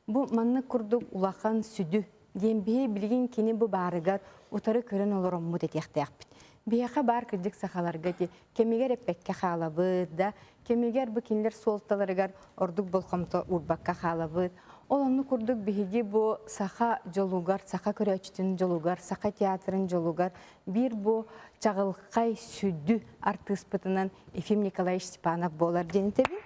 бу маннык курдук улахан сүдү диэн биһи билигин кини бу баарыгар утары көрөн олороммут этиэхтээхпит. Биһиэхэ баар кырдьык сахаларга ити кэмигэр эппэккэ хаалабыт да, кэмигэр бу кинилэр суолталарыгар ордук болҕомто уурбакка хаалабыт. Ол оннук курдук биһиги бу саха дьолугар, саха көрөөччүтүн дьолугар, саха театрын дьолугар биир бу чаҕылхай сүдү артыыспытынан Ефим Николаевич Степанов буолар диэн этэбин.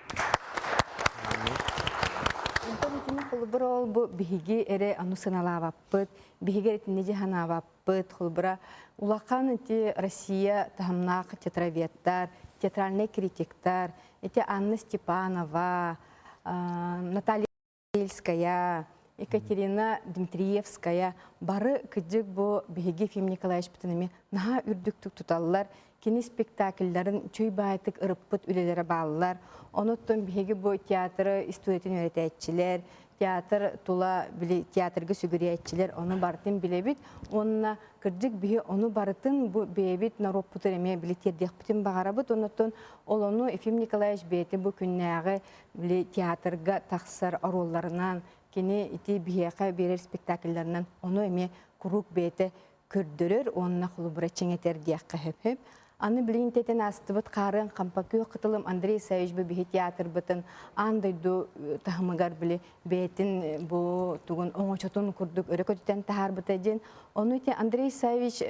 Онтон итини холобура ол бу биһиги эрэ ону сыналаабаппыт, биһиги эрэ итинни дьаһанаабаппыт. Холобура улахан ити Россия таһымнаах театроведтар, театральнай критиктар, ити Анна Степанова, Наталья Ельская, Екатерина Дмитриевская бары кыдьык бу биһиги Ефим Николаевичпытын эмиэ наһаа үрдүктүк туталлар. Кини спектакльларын чүй баайтык ырыппыт үлэлэрэ бааллар. Онуттан биһиги бу театры историятын үөрэтээччилэр, театр тула били театрга сүгүрүйээччилэр ону барытын билэбит. Уонна кырдьык биһи ону барытын бу бэйэбит норуоппутун эмиэ били тиэрдиэхпитин баҕарабыт. Онуттан ол ону Ефим Николаевич бэйэтэ бу күннээҕи били театрга тахсар оруолларынан кини ити биһиэхэ биэрэр спектакльларынан ону эмиэ куруук бэйэтэ көрдөрөр уонна холобура чиҥэтэр диэххэ сөп. Аны билигин тэтэн аастыбыт хаарыан хампа күөх кытылым Андрей Исаевич бу биһи театрбытын аан дойду таһымыгар били бэйэтин бу тугун оҥочотун курдук өрө көтүтэн таһаарбыта диэн. Ону ити Андрей Исаевич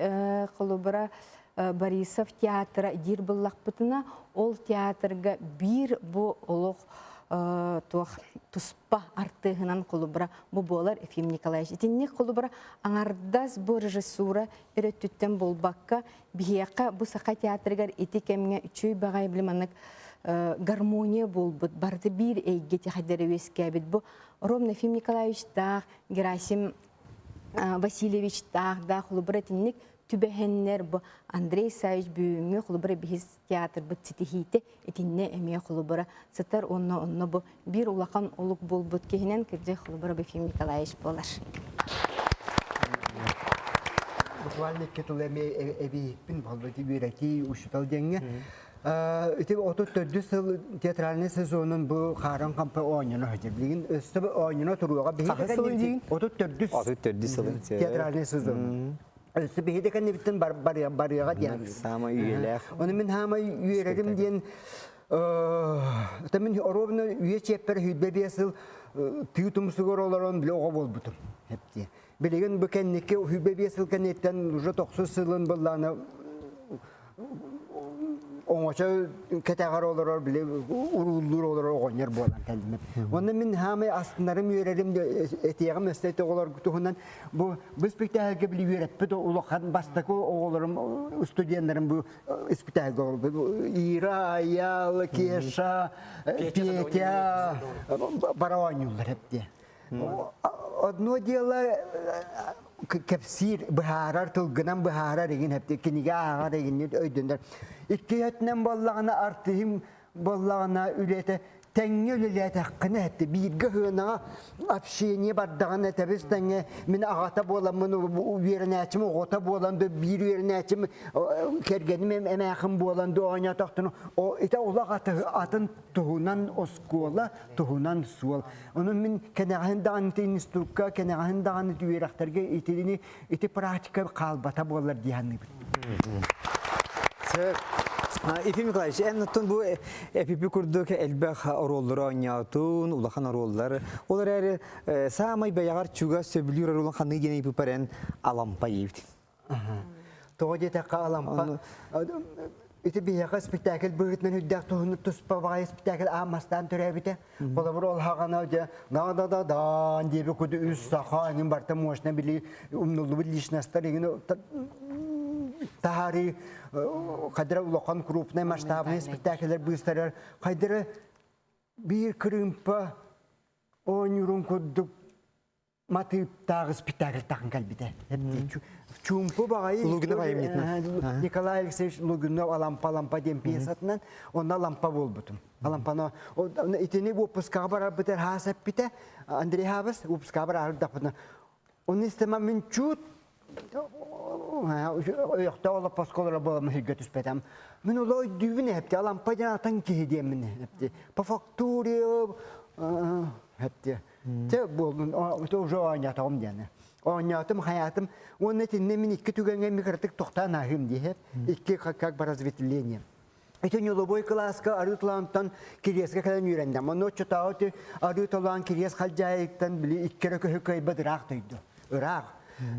холобура Борисов театра диир буллахпытына, ол театрга биир бу олох туох туспа артыыһынан холобура бу буолар Ефим Николаевич. Итинник холобура аҥардас бу режиссура өрөттүттэн буолбакка, биһиэхэ бу саха театрыгар ити кэмҥэ үчүгэй баҕайы били маннык гармония буолбут, барыта биир эйгэ тихэдэрэ үөскээбит. Бу Ромна Ефим Николаевичтаах, Герасим Васильевичтаах да холобура итинник түбэһэннэр бу Андрей Исаевич бүгүҥҥү холобура биһис театрбыт ситиһиитэ итиннэ эмиэ холобура сытар уонна онно бу биир улахан олук буолбут киһинэн кырдьык холобура Ефим Николаевич буолар. Буквально икки тыл эмиэ эбииппин буолбут үөрэтии учуутал диэҥҥэ. Ити 34 сыл театральный сезонун бу Хааран Хампа оонньоно сылдьар. Билигин өссө оонньоно туруоҕа. Хаһыс сылын диин? 34 34 сылын. Театральный сезон. Өссө биһи да кэннибиттэн барыаҕа диэн. Саамай үйэлээх. Ону мин хаамай үөрэрим диэн это мин оруобуна үйэ чиэппэр сүүрбэ биэс сыл тыы тумсугар олорон бile оҕо буолбутум. Эптиэ. Билигин бу кэнники 25 сыл кэнниттэн уже тохсус сылын быллаана оҥочо кэтэҕэр олорор били урууллуур олорор оҕонньор буолан кэллим. Онно мин хаамай астынарым үөрэрим этиэҕим өссө оҕолор туһунан бу бу спектакльга били үөрэппит улахан бастакы оҕолорум студеннарым бу спектакльга олорбут Ира, Аял, Кеша, Петя бара оонньууллар эптиэ. Одно дело кэпсиир, быһаарар, тылгынан быһаарар игин хэпти кинигэ ааҕар игин өйдөнөр. Икки өттүнэн буоллаҕына артыһым буоллаҕына үлэтэ тэҥҥэ үлэлээтэххинэ хэпти бииргэ сыанаҕа общение бардаҕына тэбис тэҥҥэ мин аҕата буоламмын үөрэнээччим оҕото буолан да биир үөрэнээччим кэргэним эмээхин буолан да оонньоотохтуна ити олох атын туһунан оскуола туһунан суол Онон мин кэнэҕэһин даҕаны институкка, кэнэҕэһин даҕаны үөрэхтэргэ итини ити практика хаалбата буоллар дии саныыбын. Ефим Николаевич, эн оттон бу эпипи курдук элбэх оруоллары оонньоотун, улахан оруоллар. Ол эрээри саамай бэйэҕэр чугас сөбүлүүр оруолун ханнык диэн ыйыппар эн Алампа диэбит. Тоҕо диэтэххэ Алампа. Ити биһиэхэ спектакль быһыытынан үрдээх туһунну туспа баҕайы спектакль аан бастаан төрөөбүтэ. Холобур ол хаҕана дьэ да да да даан диэби куду үс саха эҥин барта мощно били умнуллубут личностар эҥин таһаарыы хайдара улахан крупный масштабный спектакльлэр быыстарар хайдара биир кырыымпа оонньуурун курдук матыыптаах спектакль тахын кэлбитэ. Чуумпу баҕайы Лугинов айымньытынан. Николай Алексеевич Лугинов Алампа Алампа диэн пьесатынан онно Алампа буолбутум. Алампаны итини выпускаҕа барарбытыгар хаас эппитэ Андрей Хабас выпускаҕа барардахпытына Оны истема мин чуут өйөхтөөх олоппоско олоро буоламмын сиргэ түспэтем. Мин оло өйдүүбүн эпти Алампа диэн атан киһи диэммин эпти. По фактуре эпти Те буоллун, это уже оонньоотоҕум диэн. Оонньоотум, хайаатым. Уонна итиннэ мин икки түгэҥҥэ микротык тохтоон ааһыым диэһэ. Икки как бы разветвление. Ити ньулубой кылааска арыы толоонтон Кириэскэ кэлэн үөрэнним. Онно оччотооҕу арыы толоон Кириэс халдьаайыттан били икки эрэ көһү кыайбат ыраах дойду. Ыраах.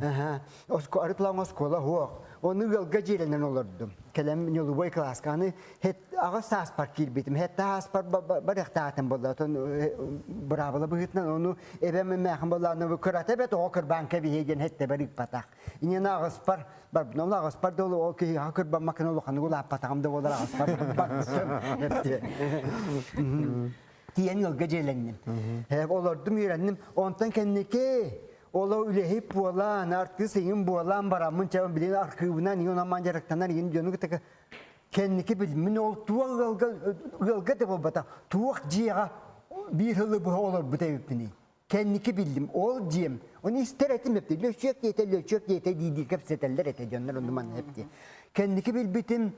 Арыы толооҥҥо оскуола суох. Ону ыалга дьиэлэнэн олордум. Кэлэн ньулубой кылааска аны аҕыс сааспар киирбитим. Хэтте ааспар барыахтаатым буолла. Отон быраабыла быһыытынан ону эбэм эмээхин буоллааны кырата эбэт оҕо кырбаан кэбиһиэ диэн хэттэбэр ыыппатах. Инньэ аҕыспар барбын. Ол аҕыспар да ол киһиэхэ кырбаммаккын улаханнык улааппатаҕым да буолар аҕыспар барбытым. Тиийэн ыалга дьиэлэнним. Олордум үөрэнним. Онтон кэнники Оло үлэһит буолан, артыыс иҥин буолан бараммын чэ билин архыыбынан иҥин онон дьарыктанар иҥин дьону кытта кэнники билмин ол туох ыалга ыалга да буолбатах туох дьиэҕэ биир сылы быһа олорбут эбиппиний кэнники биллим ол дьиэм оны истэр этим эпти лөчүөк диэтэ лөчүөк диэтэ дии дии кэпсэтэллэр этэ дьоннор ону манна эпти кэнники билбитим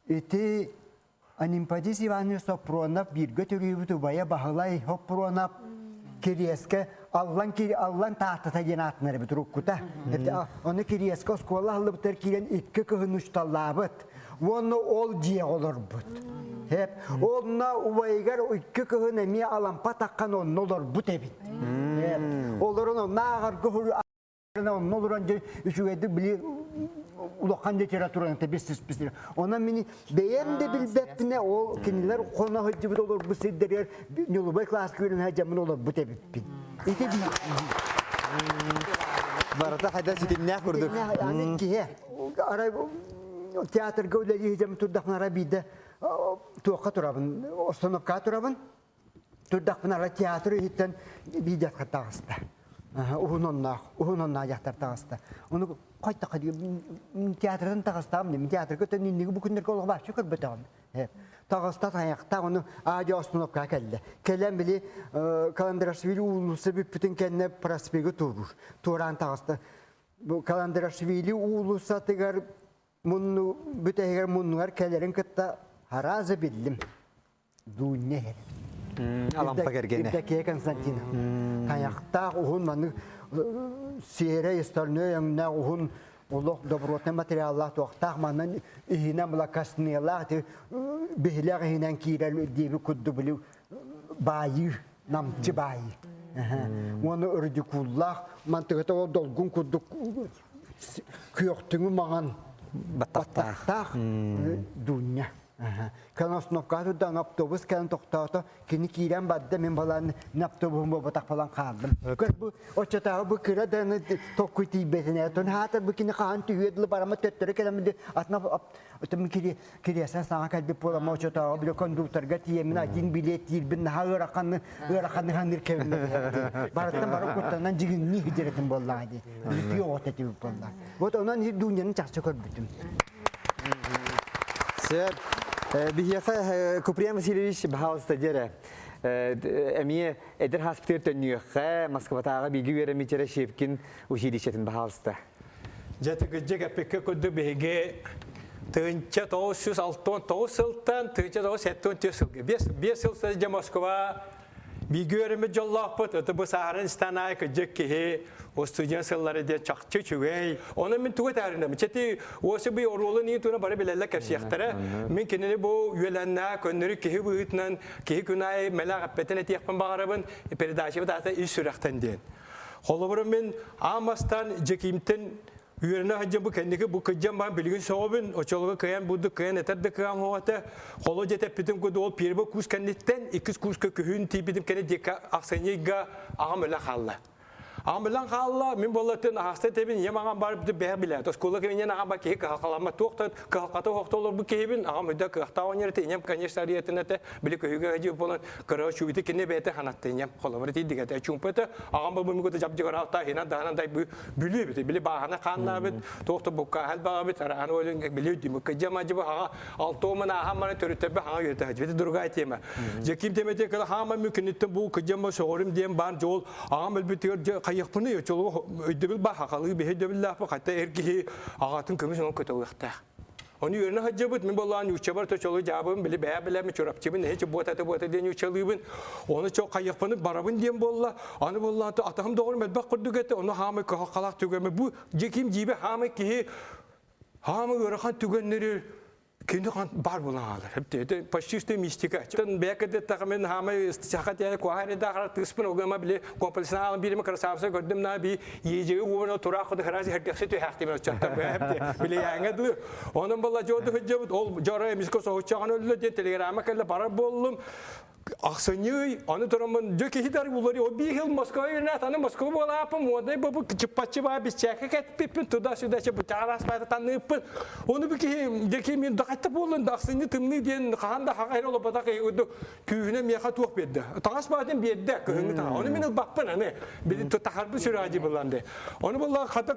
ити Анимпадис Иванович Сопронов бииргэ төрүүбүт убайа Баһылай Сопронов Кириэскэ Аллан, Аллан Тааттата диэн аатынар эбит уруккута. Ону Кириэскэ оскуола аһыллыбытыгар киирэн икки кыһын учталлаабыт. Уонна ол дьиэҕэ олорбут. Хеп. Онно убайыгар икки кыһын эмиэ Алампа таххан онно олорбут эбит. Олорон онно ааҕарга онно олорон дьэ үчүгэйдик били улахан литератураны бис Онон мин бэйэм да билбэппинэ ол кинилэр хоно сылдьыбыт олорбут сирдэригэр ньулубай кылааска үөрэнэ дьаммын олорбут эбиппин. Ити Барыта хайда ситимнээх курдук. Аны киһи арай театрга үлэлии сылдьан турдахпына арай биирдэ туохха турабын, остановкаҕа турабын. Турдахпына ара театр иһиттэн биир дьахтар таҕыста. Уһун онноох, уһун онноох дьахтар таҕыста. Ону хайтаха театрдан таҕыстаҕым дим. Театрга өтөн инниги бу күннэргэ олох бааччы көрбөтөҕүм. Таҕыста тайахтаах ону аадьа остановкаҕа кэллэ. Кэлэн били Каландрашвили уулусса бүппүтүн кэннэ проспегы туоруур. Туораан таҕыста. Бу Каландрашвили уулуссатыгар мунну бүтэһигэр муннугар кэлэрин кытта харааза биллим. Дуунньа иһэр. Алампа кэргэнэ. Евдокия Константиновна. Тайахтаах уһун маннык сиэрэй остальной өҥнөөх уһун олох добротный материаллаах туохтаах манан иһинэн былакасныалаах биһилэх иһинэн киирэр диэби курдук били баайыы намчы баайыы. Уонна радикуллаах мантыгата ол долгун курдук күөхтүҥү маҥан баттахтаах Дуунньа. Кэлэн остановкаҕа турдаҕына автобус кэлэн тохтоото, кини киирэн барда, мин балаан автобуһум буолбатах балан хааллым. Көр бу оччотооҕу бу кыра да токкуй тиийбэтинэ, тон хаатар бу кини хаһан түһүө дылы барама төттөрү кэлэммин атына отом кириэсэн саҥа кэлбит буолама оччотооҕу били кондукторга тиийэммин один билет тиирбин наһаа ыараханны ыараханны ханныыр кэбиммин барыттан бары куттанан дьигиҥнии сидирэтин буоллаҕа дии били тыа оҕото этибит буолла Вот онон Дуняны чахчы көрбүтүм. Сөп. Биһиэхэ Куприян Васильевич баһаалыста диэрэ. Эмиэ эдэр хаспытыгар төннүөххэ Москватааҕы бииргэ үөрэммитэрэ Щепкин училищетын баһаалыста. Дьэ тыгыдьык эппиккэ курдук биһиги 1969 сылтан 1974 сылга 5 сыл сылдьа Москва Бииргэ үөрэммит дьоллоохпут, ыты бу саһарын истэн аайы кырдьык киһи устудьуон сыллары диэн чахчы үчүгэй. Онон мин тугу этээринэм, чэти Осибый оруолун иин туна бары билэллэр кэпсиэхтэрэ. Мин кинини бу үөлэннээ көннөрү киһи быһыытынан киһи күн аайы мэлээх эппэтин этиэхпин баҕарабын, передачабыт аата ис сүрэхтэн диэн. Холобура мин аан бастаан Дьэкиимтэн. Үөрэнэ сылдьан бу кэнники бу кыдьан баан билигин сөҕөбүн, оччолорго кыайан бурдук кыайан этэр да кыаҕым суох этэ. Холо дьэ тэппитим курдук ол первый курс кэнниттэн иккис курска күһүн тиийбитим кэннэ диэки ахсынньы ыйга аҕам өлөн хаалла. Аҕам өлөн хаалла, мин буоллатын аһаста этэбин, ийэм аҕам бар бэһэ билээ. Оскуола кэминэн аҕам бар киһи кыһалҕаламмат, туох да кыһалҕата суох олорбут киһибин, аҕам өйдө кыахтаах оҕонньор этэ, ийэм, конечно, арыйатын этэ, били көһүүгэ садьыы буолан кыра чуйты кини бэйэтэ ханатта ийэм холобур итийдик этэ чуумпу этэ аҕам бу мугута дьабдьыгыраалтаа хинан даһанан дай бүлүү эбит били бааһана хааннаабыт туох да буккааһал баҕабыт араан олун били димыкка жамажыбы хаҥа алтоомун аахан баран төрүттэрбэ хаҥа үөтэ бити другая тема жеким темете кыла хаама мүкүнүттэн бу кыдьама соҕорум диэн баар жол аҕам өлбүтүгэр дьэ хайыахпыный чолу өйдөбүл ба хахалыы биһи өйдөбүллээхпин хатта эр киһи аҕатын көмүс оҥон көтөҕүөхтээх Оны үөрэнэ сылдьыбыт, мин боллоон ньууччабар төчөлу дьаабын, били бэйэ билэми чурапчыбын, эһи буотата буота диэн ньууччалыыбын. Оны чо хайыахпыны барабын диэн буолла. Аны буолла атаһым доҕорум элбэх курдук этэ, ону хаамай кыһалҕалаах түгэмэ бу дьиким дьиибэ хаамай киһи хаамай ыарахан түгэннэри кини бар буолан хаалар. Это почти что мистика. Бэйэ мен хаамай саха тиэне куһаҕан эрэ тыыспын огама били комплекснаалын биирим красавца көрдүм на би ежеги уона тураах куду хырас хердехси түһээхтим оччоттор билияңа дылы онон болла жоду хыджабыт ол жора эмиско соһуччаҕан өллө диэн телеграмма кэллэ барар буоллум ахсынньый аны тураммын дьэ киһи дар улари о биир жыл Москва юнат аны Москва буолааппын модный бу чыппаччы баа биччээкэ кэтпиппин туда-сюда че бычараас баата таныыппын оны бу киһи дьэ мин дакатта буоллун да ахсынньы тымныы диэн хаһан да хаҕа олоппатах күүһүнэ миэхэ туох биэрдэ. Таҥас баатын биэрдэ кыһыҥҥы таҥас. Ону мин ылбаппын аны. Били тахарбы сүрээдьи буллан де. Ону булла хата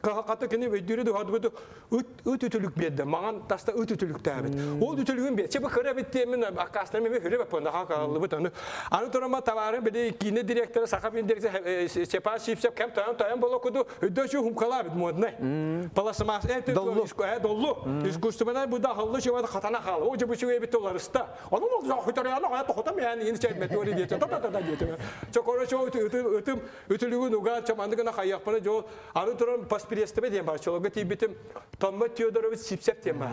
хата кини өйдүүрү дуһадыбыт ыт ыт үтүлүк биэрдэ. Маған таста ыт үтүлүктээбит. Ол үтүлүгүн биэр. Чебы кыра бит диэмин аккаастан мен хүрэ баппын хака аллыбыт аны. Аны турама товары били киинэ директора Саха бин директор Степан Сипсев кем тойон тойон боло куду өйдө хумкалаабит модный. Пластмасс доллу. Доллу. Искусственный буда халлы чебада хатана хал. О жебу чуе бит оларыста. Ону ол хөтөрөйөнө хая тохотом ян ин чай метори диэте та та та диэте. Чо короче ытым үтүлүгүн уга чаманды гына хайяхпана жол аны туран паспирестебе диэн бар чолого тиийбитим Томма Теодорович Сипсеп диэн бар.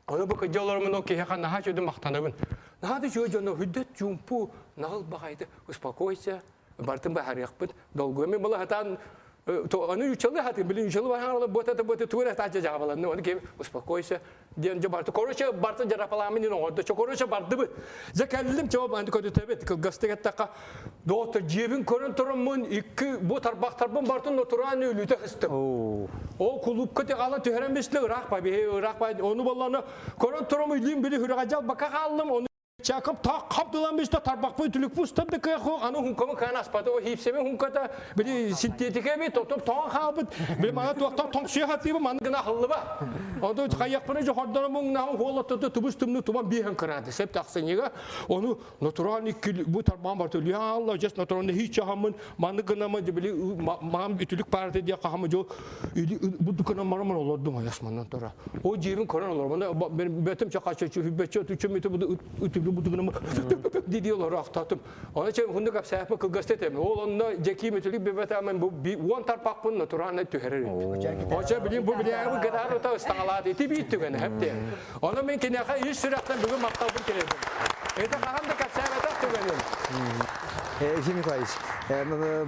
Ону бу кыдьаларымын ол киһиэхэ наһаа чөдү махтанабын. Наһаа да үчүгэй дьоно хүддэт чуумпу наҕыл баҕайыты успокойся бартын баһарыахпыт долгуйа була сатаан аны үчалы хатын билин үчалы баран буота буота тура таача жаабаланны оны кем успокойся диэн дьэ барты короче барты жарапалаамын диэн оҥордо короче бардыбыт дьэ кэллим чоо банды көтүтэбит кылгастык эттэххэ доҕоттор дьиэбин көрөн тураммын икки бу тарбахтарбын бартын нотураан өлүтэ сыстым ол кулуупка тиҕала түһэрэн бистэ ыраах ба биһи ыраах ба ону болланы көрөн турам илиим били хүрэҕэ дьалбакка хааллым ону Чакып таак қаптылан бисте тарбақпын түлүк пустам да кыаху аны хункамы каан аспаты о хипсеме хунката били синтетика би тотоп тоң хаалбыт били мана туохтан тоҥсуйа хатыыбы маны гына халлыба онто хайяқпыны жохордоно муңнаһын хуолоттото тубус тумну туман биһэн кыраады сеп тахсыньыга ону натуральный бу тарбаан бар төлү алла жас натуральный хич чахамын маны гынама били маам үтүлүк парты дия кахамы жо бу дукана мараман олордум аясманнан тора О жиибин көрөн олор. Мен бөтүм чакачы чүбөчө түчүм үтү үтүлү бутугунум диди олор ахтатым. Оны че хунду кап сәпе кылгасты этем. Ол онно жеки мүтүлүк бебетамен бу уон тарпакпын натурально түһэрер. Оча билин бу билиэбы гытар ута ыстагалаады. Ити биит түгэн хепте. Оны мен кинеха ис сүрәктен бүгүн макталбын келедим. Это хахан да капсәбетах түгэним. Ефим Николаевич,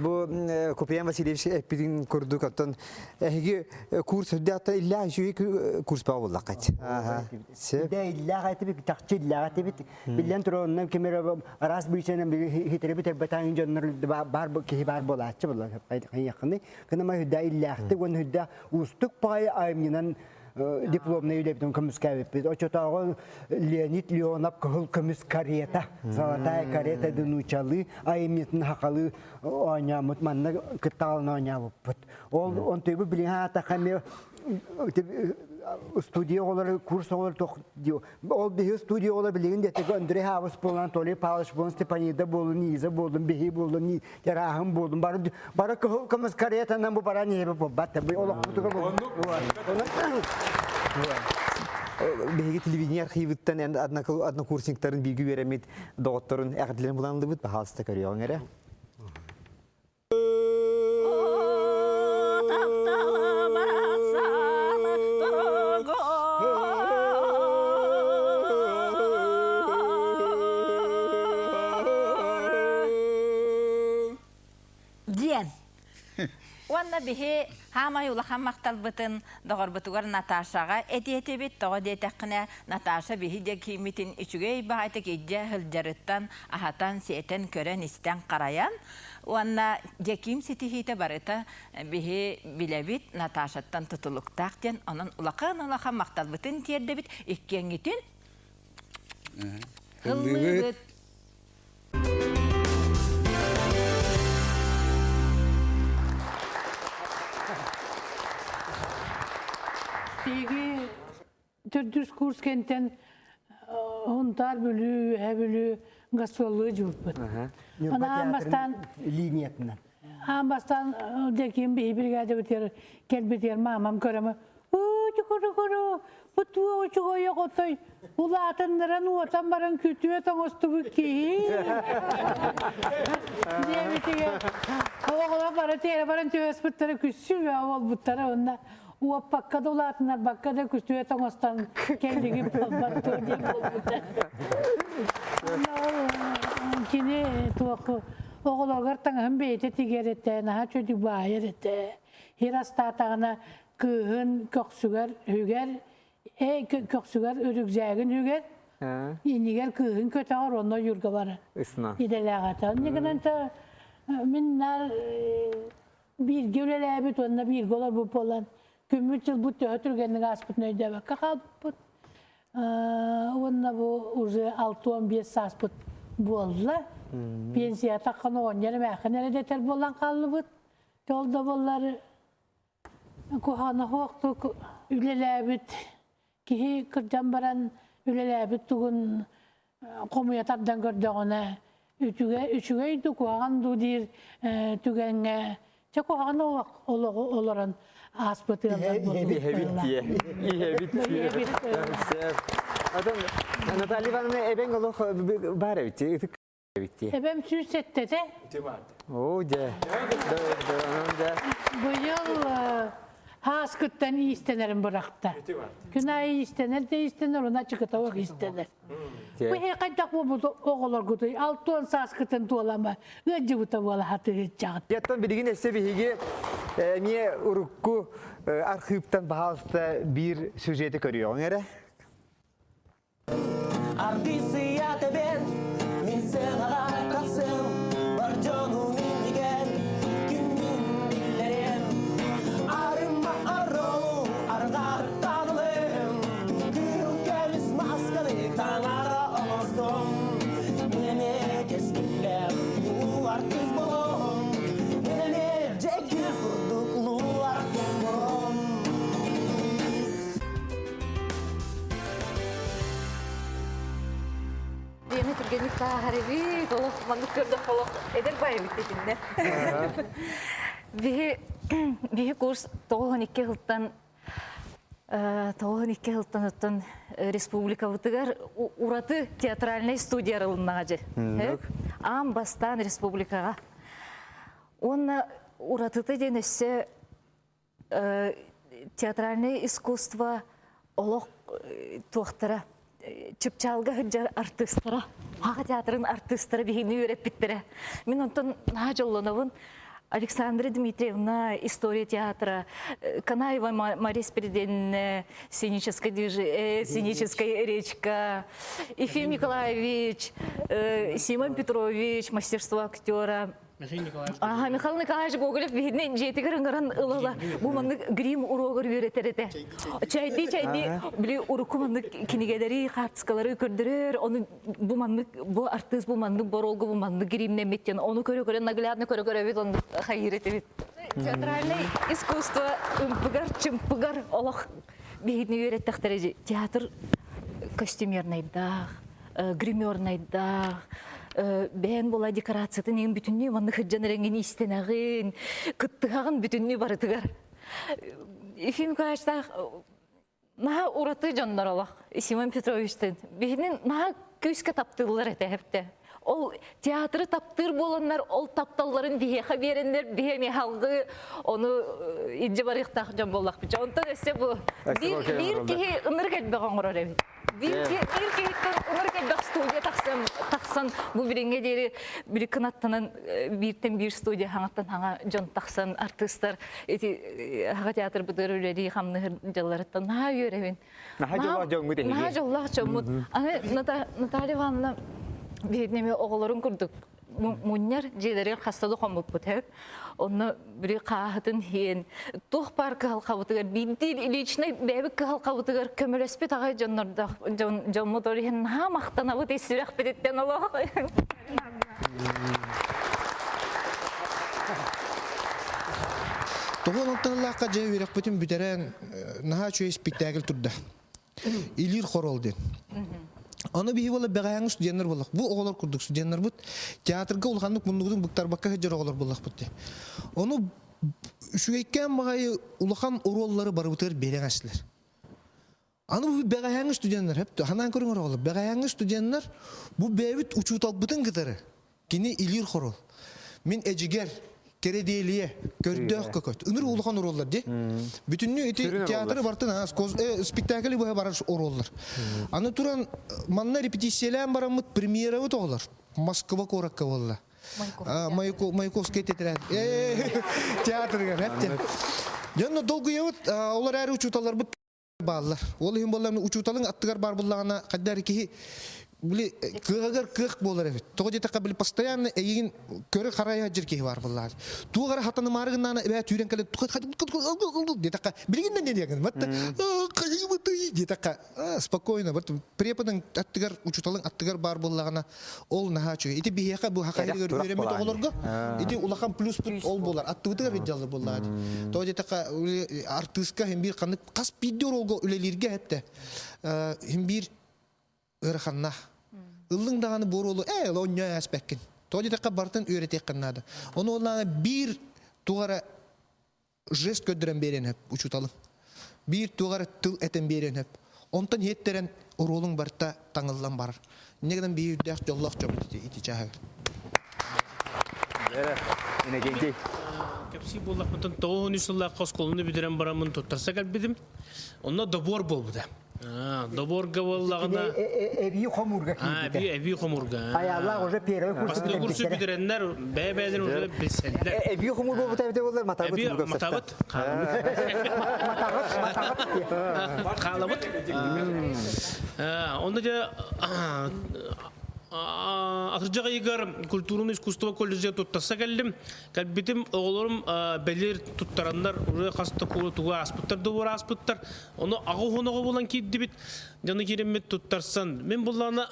бу Куприян Васильевич эппитин курдук оттон Эһиги курс үрдэхтэ иллээх үчүгэй курс баа буоллаххат. Дэ иллээх этибит, чахчы иллээх этибит. Биллэн турар, онно ким эрэ араас быычанан хитэрэбит эрбэтаан дьоннор баар киһи баар буолааччы буолла. Хайыаххыный. Кынама үрдэ иллээхтик уонна үрдэ уустук баҕайы айымньынан дипломнай үлэбитин көмүскээбиппит. Оччотооҕу Леонид Леонов кыһыл көмүс карета, золотая карета дынуучалыы айымньытын хахалыы оонньооммут манна кыттаҕалан оонньообуппут. Ол онтуйбу билиҥ аатахха эмиэ студия оҕолору курс оҕолору тох ол биһи студия оҕолоро билигин диэтик Андрей Хабыс буолан Анатолий Павлович буолан Степанида буолун Иза буолун биһи буолун Терааһын буолун бары бары кыһыл көмүс каретанан бу баран иһэбит буолбат бу олохпутугар Биһиги телевидение архивыттан однокурсниктарын бииргэ үөрэммит доҕотторун эҕэрдэлэрин булан баһаалыста көрүөҕүҥ эрэ. Диэн. Уонна биһи хаамай улахан махталбытын доҕорбутугар Наташаҕа этиэтибит. Тоҕо диэтэххинэ, Наташа биһи дьэ кииммитин үчүгэй баҕайытык илдьэ сылдьарыттан аһатан, сиэтэн, көрөн-истэн, харайан уонна Дьэкиим ситиһиитэ барыта биһи билэбит Наташаттан тутулуктаах диэн онон улахан-улахан махталбытын тиэрдэбит иккиэҥҥитин ыллыыбыт. Биһиги төрдүс курс кэнтэн Хунтаар Бүлүү, Үөһээ Бүлүү гастроллуу дьуурбут. Ньурба Аан бастаан линиятынан. Аан бастаан дьэкиим биһи бригадабытыгар кэлбитигэр маамам көрөмө уу чукуру бу туох үчүгэй оҕотой улаатыннаран уотан баран күтүө тоҥостубут киһи диэбитигэр оҕолор бары тиэрэ баран түһэспиттэрэ күссүү буолбуттара уонна уоппакка да улаатыннарбакка да күтүө тоҥостон кэллиги буолбат дуо диэн буолбута. Кини туох оҕолоругар таҥаһын бэйэтэ тигэр этэ, наһаа чөдүк баайар этэ. Хир астаатаҕына кыыһын көхсүгэр үгэр, э көхсүгэр үрүкзээгин үгэр, иннигэр кыыһын көтөҕөр, онно юрга барар. Идэлээх этэ. Онно гынан мин наар бииргэ үлэлээбит уонна бииргэ олорбут буолан күммүт-дьылбыт төһө түргэнник ааспытын өйдөөбөккө хаалбыппыт. Уонна бу уже 65 сааспыт буолла. Пенсия таххан оҕонньор эмээххин эрэ дэтэр буолан хааллыбыт. Ол да буоллар куһаҕана суохтук үлэлээбит киһи кырдьан баран үлэлээбит тугун хомуйа тардан көрдөҕүнэ үчүгэй үчүгэй дуу куһаҕан дуу диир түгэҥҥэ чэ куһаҕан олоҕу олорон ааспыт ыаллар Иһэбит дии. Иһэбит дии. Атын Наталья Ивановна эбэҥ олох баар эбит ытык эбит дии. Эбэм 107-те. Оо дьэ. Быйыл ааскыттан иистэнэрин бырахта. Күн аайы иистэнэр да иистэнэр, уна чыкытауах иистэнэр. Бу хайдах буолбут оҕолоргутуй алтуон сааскытын туолама ыалдьыбыта буола хатыһыччаҕыт. Яттан билигин өссө биһиги эмиэ урукку архыыптан баһаалыста биир сюжети көрүөҕүҥ эрэ. Артыысыйа тэбэн, мин сыанаҕа тахсыам, бар дьонум иннигэр күммүн биллэриэм. Арыма аролу арҕааттан ылыам, кыыл көмүс масканы таҥара оҥостуом. Мин эмиэ кэскиллээх улуу артыыс буолуом, мин эмиэ дьэкир курдук улуу артыыс буолуом. Биэми түргэнник тааһар эбит, олох маннык көрдөх олох эдэр баайбыт итиннэ. Биһи биһи курс 92 сылтан 92 сылтан оттон республикабытыгар ураты театральнай студия арылыннаҕа дьэ. Аан бастаан республикаҕа. Уонна уратыта диэн өссө театральное искусство олох туохтара чыпчаалга сылдьар артыыстара Саха театрын артыыстара биһигини үөрэппиттэрэ. Мин онтон наһаа дьоллонобун. Александра Дмитриевна история театра, Канаева Мария Спиридоновна сценическая движение, сценическая речка, Ефим Николаевич, Симон Петрович, мастерство актера. Михаил Николаевич Аха, Михаил Николаевич Гоголев биһидини дьиэтигэр ыҥыран ыла-ыла бу маннык грим уруогар үөрэтэр этэ. Чайдыы чайдыы били урукку маннык кинигэлэри, хаартыскалары көрдөрөр, ону бу маннык бу артыыс бу маннык боруолга бу маннык гримнэммит диэн ону көрө-көрө наглядно көрө-көрөбүт оннук хайыыр этибит. Театральный искусство ымпыгар, чымпыгар олох биһигини үөрэттэхтэрэ театр костюмернайдаах, гримернайдаах, бэйэн була декорациятын иһин бүтүннүү маннык сылдьан эрэҥҥин иистэнэҕин, кыттыһаҕын бүтүннүү барытыгар. Ефим Николаевичтаах наһаа ураты дьоннор олох Симон Петровичтын. Биһинин наһаа күүскэ таптыыллар этэ эптэ. Ол театры таптыыр буоланнар, ол тапталларын биһиэхэ биэрэннэр, биһи эмиэ халгыы ону илдьэ барыахтаах дьон буоллахпыт. Онтон өссө бу биир, биир киһи ынырык элбэх оҥорор эбит. Биир киһиттэн ынырык элбэх студия тахсан тахсан бу билиҥҥэ диэри били кынаттанан бииртэн биир студия хаҥаттан хаҥа дьон тахсан артыыстар ити Саха театрбытыгар үлэлии хамныһыр дьалларыттан наһаа үөрэбин. Наһаа дьоллоох дьоҥҥут эһиги. Наһаа дьоллоох дьоммут. Аны Наталья Ивановна биһигини эмиэ оҕолорун курдук мунньар дьиэлэригэр хаста да хоммуппут һэ. Онно били хааһытын иһин туох баар кыһалҕабытыгар биирдии личный бэйэбит кыһалҕабытыгар көмөлөспүт аҕай дьоннордоох дьон дьоммут ол иһин наһаа махтанабыт ис сүрэхпититтэн олох. Тоҕо онталлаахха дьэ үөрэхпитин бүтэрэн наһаа үчүгэй спектакль турда. Илиир хорол диэн. Ону биһи буола бэҕэһээҥҥи студеннар буоллах. Бу оҕолор курдук студеннарбыт театрга улаханнык муннугутун быктарбакка сылдьар оҕолор буоллахпыт дии. Ону үчүгэйкээн баҕайы улахан оруоллары барыбытыгар биэрэн эстилэр. Аны бу бэҕэһээҥҥи студеннар, хөптө, ханаан көрүҥ оҕолор, бэҕэһээҥҥи студеннар бу бэйэбит учууталбытын кытары Кини илиир хорол. Мин эдьигэр, кэрэдиэлиэ, көрдөөх көкөт. Ыныр улахан оруоллар ди. Бүтүннүү ити театры бартын спектакль быһа барар оруоллар. Аны туран манна репетициялээн бараммыт премьерабыт оҕолор. Москва куоракка буолла. Маяковский тетрадь. Театрыгар, эптен. Дьонно долгуйабыт, олар әрі учууталларбыт бааллар. Ол иһин буоллар учууталыҥ аттыгар баар буллаҕына хайда эрэ киһи били кыаҕыгар кыах буолар эбит. Тоҕо диэтэххэ били постоянно эйигин көрө харайа сылдьар киһи баар буоллаҕа. Туох эрэ хатанымаары гыннаҕына эбээ түүрэн кэлэн диэтэххэ билигин да диэгин бат хайыбытый диэтэххэ спокойно бат преподың аттыгар учууталыҥ аттыгар баар буоллаҕына Ол наһаа үчүгэй. Ити биһиэхэ бу хахайыгар үөрэммит оҕолорго ити улахан плюспут ол буолар. Аттыбытыгар ыдьаллар буоллаҕа дии. Тоҕо диэтэххэ артыыска иһин биир ханнык хас биирдии оруолга үлэлииргэ эттэ. Иһин биир ыараханнаах. Ыллыҥ даҕаны бу оруолу ээ оонньоо ээспэккин. Тоҕо диэтэххэ барытын үөрэтиэххин наада. Ону уоллаана биир туох эрэ жест көрдөрөн биэриэн сөп учууталыҥ. Биир туох эрэ тыл этэн биэриэн сөп. Онтон иһиттэрэн оруолуҥ барыта таҥыллан барар. Инньэ гынан биир үрдээх дьоллоох дьоммут ити, ити чааһыгар. Иннокентий. Кэпсии буоллахпытын 93 сыллаахха оскуоланы бүтэрэн бараммын туттарса кэлбитим. Онно добор буолбута. Доборга буоллаҕына эбии хомуурга киирбитэ. Эбии хомуурга. Айааллаах уже первый курсу Бастакы курсу бүтэрэннэр бэйэ-бэйэлэрин уже билсэллэр. Эбии хомуур буолбута эбитэ буоллар матабыт Эбии матабыт. Матаҕыт, матаҕыт. Хаалабыт. Онно дьэ атырдьах ыйыгар культурный искусство колледжа туттарса кэллим. Кэлбитим оҕолорум бэлиэр туттараннар уже хас да тугу ааспыттар да ааспыттар. Ону аҕа уһун булан киирдибит. Дьону киириммит туттарсан. Мин буллаҕына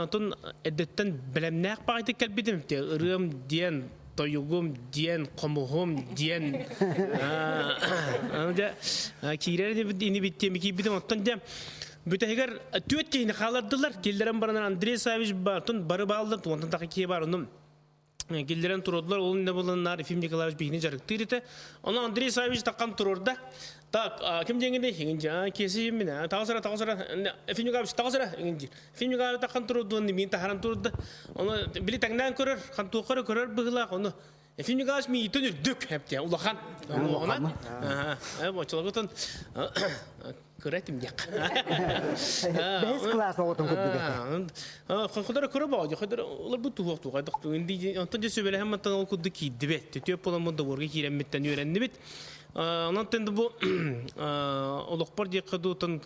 тун эрдэттэн бэлэмнээх баҕайытык кэлбитим. Ырыам диэн, тойугум диэн, хомуһум диэн. Дьэ киирэр инибит диэн киирбитим. Оттон дьэ бүтэһигэр түөрт киһини хаалардылар. Киллэрэн баран Андрей Савич бар, тун бары бааллар, онтон таха киһи бар. Онум киллэрэн туруордулар. Ол иннэ буланнар Ефим Николаевич биһини дьарыктыыр этэ. Онон Андрей Савич таххан туруорда. Так, ким диэҥҥиний? Иҥин дьа, киэси мин, таҕыс эрэ, таҕыс эрэ, Ефим Николаевич, таҕыс эрэ, иҥин диир. Ефим Николаевич таххан туруорду, миин таһаран туруорда. Ону били тэҥнээн көрөр, хантуохха эрэ көрөр быһыылаах, ону Ефим Николаевич миитин үрдүк, эптэ, улахан. Улахан. Аха, оччолоргутун кыра этим диэх. Бэһис кылаас оҕотун курдук этэ. Хотор кыра боо, хотор олор бу туһуох туһуох. Онтон дьэ сүбэлэһэн мантан ол курдук киирдибит. Төтүөп буоламмыт доборга киирэммиттэн үөрэннибит. Онон бу олохпор диэххэ дуутан